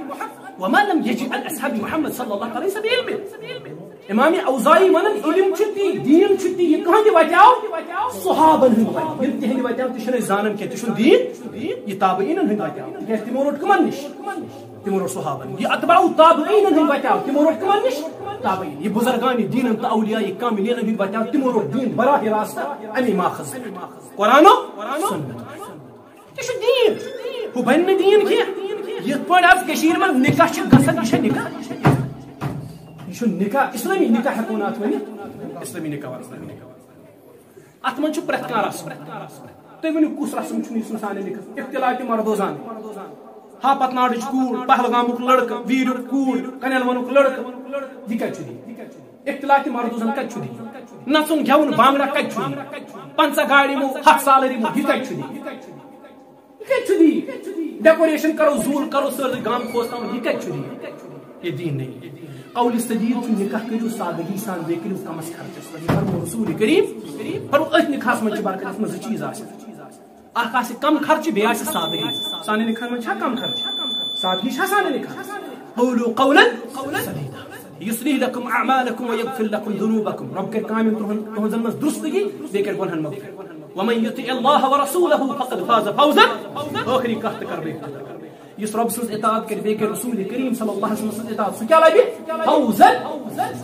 وما لم یجئ عن اصحاب محمد صلی اللہ علیہ وسلم۔ امام اوزاعی ونان، علم چھُ تی، دیٖن چھُ تی، یہِ کٕہٕنٛدِ وتیاو؟ صحابن ہُنٛد وتیاو۔ یِم تِہنٛدِ وتیاو تہِ چھِنہٕ أسۍ زانان کینٛہہ، تہِ چھُنہٕ دیٖن، یہِ تابعینن ہُنٛد وتیاو۔ تِکیٛازِ تِمو روٚٹ کٕمن نِش؟ تِمو روٚٹ صحابن۔ یہِ اتباع تابعینن ہُنٛد وتیاو، تِمو روٚٹ کٕمن نِش؟ تابعین۔ یہِ بزرگان دینن تہٕ اولیاء کاملینن ہُنٛد وتیاو، تِمو روٚٹ دیٖن براہ راست امی ماخذ پٮ۪ٹھ۔ قرآن و سنت۔ یہِ چھُ دیٖن۔ ہُہ بنہِ نہٕ دیٖن کینٛہہ۔ یِتھ پٲٹھۍ از کٔشیٖرِ منٛز نکاح چھِ گژھان، یہِ چھا نکاح؟ یہِ چھُ نکاح، اسلٲمی نکاح ہٮ۪کو نہٕ اتھ ؤنِتھ۔ اسلٲمی نکاح ونو نہٕ۔ اتھ منٛز چھُ پرٛٮ۪تھ کانٛہہ رسم۔ تُہۍ ؤنِو، کُس رسم چھُنہٕ یُس نہٕ سانہِ نکاح؟ اختلاط مردوزان۔ ہاپت ناڈٕچ کوٗر، پہلگامُک لڑکہٕ، ویٖریُک کوٗر، کنیل ونُک لڑکہٕ، یہِ کتہِ چھُ دِنۍ؟ اختلاط مردوٗزن کتہِ چھُ دِنۍ؟ نژُن گٮ۪وُن بانگڑا کتہِ چھُ دِنۍ؟ پنژاہ گاڑِ یِمو، ہتھ سالر یِمو، یہِ کتہِ چھُ دِنۍ؟ یہِ کتہِ چھُ دِنۍ؟ ڈیکوریشن کرو، زوٗل کرو، سٲرسٕے گام کھوژناوُن، یہِ کتہِ چھُ دِنۍ؟ یہِ دین نہیں۔ قول سدید چھُ، نکاح کٔرِو سادگی سان، بیٚیہِ کٔرِو کمس خرچس منٛز۔ یہِ فرموو رسول کریم، فرموو أتھۍ نکاحس منٛز چھِ برکت، اتھ منٛز زٕ چیٖز آسن۔ اکھ آسہِ کم خرچہٕ، بیٚیہِ آسہِ سادگی۔ سانہِ نکاحن منٛز چھا کم خرچہٕ؟ سادگی چھا سانہِ نکاح؟ قولوا قولا سدیدا۔ یصلح لکم اعمالکم ویغفر لکم ذنوبکم۔ رب کرِ کامٮ۪ن تُہن-، تُہنٛزن منٛز درستگی، بیٚیہِ کرِ گۄنہن مغفرت۔ ومن یطع اللہ ورسولہ فقد فاز فوزا۔ ٲخری کتھ تہِ کرٕ بہٕ اختتام۔ یُس رب سٕنٛز اطاعت کرِ، بیٚیہِ کرِ رسول کریم صلی اللہ علیہ وسلم سٕنٛز اطاعت، سُہ کیٛاہ لبہِ؟ فوزا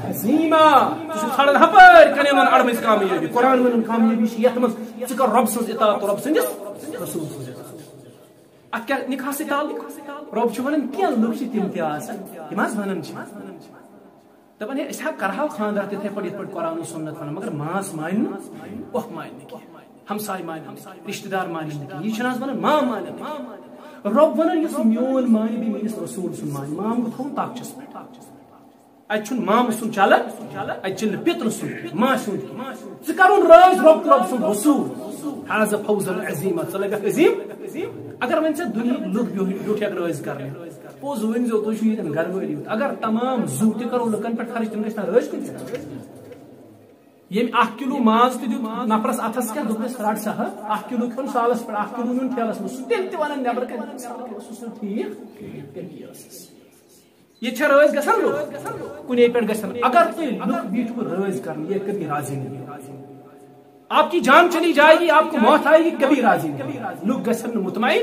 عظیما۔ ژٕ چھُکھ ژھانڈان ہپٲرۍ کنہِ یِمن اڑمٕژ کامیٲبی۔ قرآن ونان کامیٲبی چھِ یتھ منٛز ژٕ کر رب سٕنٛز اطاعت تہٕ رب سٕنٛدِس رسول سٕنٛز اطاعت۔ اتھ کیٛاہ نکاحس سۭتۍ تعلق؟ رب چھُ ونان، کینٛہہ لُکھ چھِ تِم تہِ آسان، تِم حظ ونان چھِ، دپان، ہے، أسۍ ہا کرہاو خانٛدر تِتھے پٲٹھۍ یِتھ پٲٹھۍ قرآن و سنت ونان، مگر ماس مانہِ نہٕ، پۄپھ مانہِ نہٕ کینٛہہ، ہمساے مانہِ نہٕ، رشتہٕ دار مانہِ نہٕ کینٛہہ۔ یہِ چھُنہٕ حظ ونان مام مانہِ نہٕ کینٛہہ۔ رب ونان، یُس میون مانہِ، بیٚیہِ میٲنِس رسول سُنٛد مانہِ، مام گوٚو تھاوُن تکچس پٮ۪ٹھ۔ اتہِ چھُنہٕ مامہٕ سُنٛد چلان، اتہِ چلہِ نہٕ پیترٕ سُنٛد، ماسہِ ہُنٛد۔ ژٕ کرُن رٲضۍ رۄب تہٕ رۄب سُنٛد رسول۔ هذا فوزا عظیما، ژٕ لگکھ عظیم۔ اگر وۄنۍ ژےٚ دُنیہٕکۍ لُکھ بیوٚہٕے-، بیوٚٹھکھ رٲضۍ کرنہِ، پوٚز ؤنۍ زیو، تُہۍ چھِو ییٚتٮ۪ن گرٕ وٲلۍ یوت۔ اگر تمام زُو تہِ کرو لُکن پٮ۪ٹھ خرٕچ، تِم گژھِ نا رٲضۍ کُنہِ جایہِ؟ ییٚمۍ اکھ کِلوٗ ماز تہِ دیُت نفرس اتھس کٮ۪تھ، دوٚپنس، "رٹ سا ہا، اکھ کِلوٗ کھیوٚن سالس پٮ۪ٹھ، اکھ کِلوٗ نیُن ٹھیلس منٛز"، سُہ تیٚلہِ تہِ ونان، "نٮ۪برٕ کنہِ اوس سُہ ٹھیٖک، تٔمۍ کی ٲسٕس۔" ییٚتہِ چھا رٲضۍ گژھان لُکھ؟ کُنے پٮ۪ٹھ گژھن۔ اگر تُہۍ لُکھ بیٖٹھوٕ رٲضۍ کرنہِ، یہ کبھی راضی نہیں۔ آپ کی جان چلی جائے گی، آپ کو موت آئے گی، کبھی راضی نہیں۔ لُکھ گژھن نہٕ مطمئن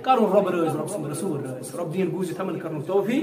کرُن رۄب رٲضۍ، رۄب سُنٛد رسول رٲضۍ۔ رۄب دِیِن بوٗزِتھ یِمن کرنُک توفیٖق۔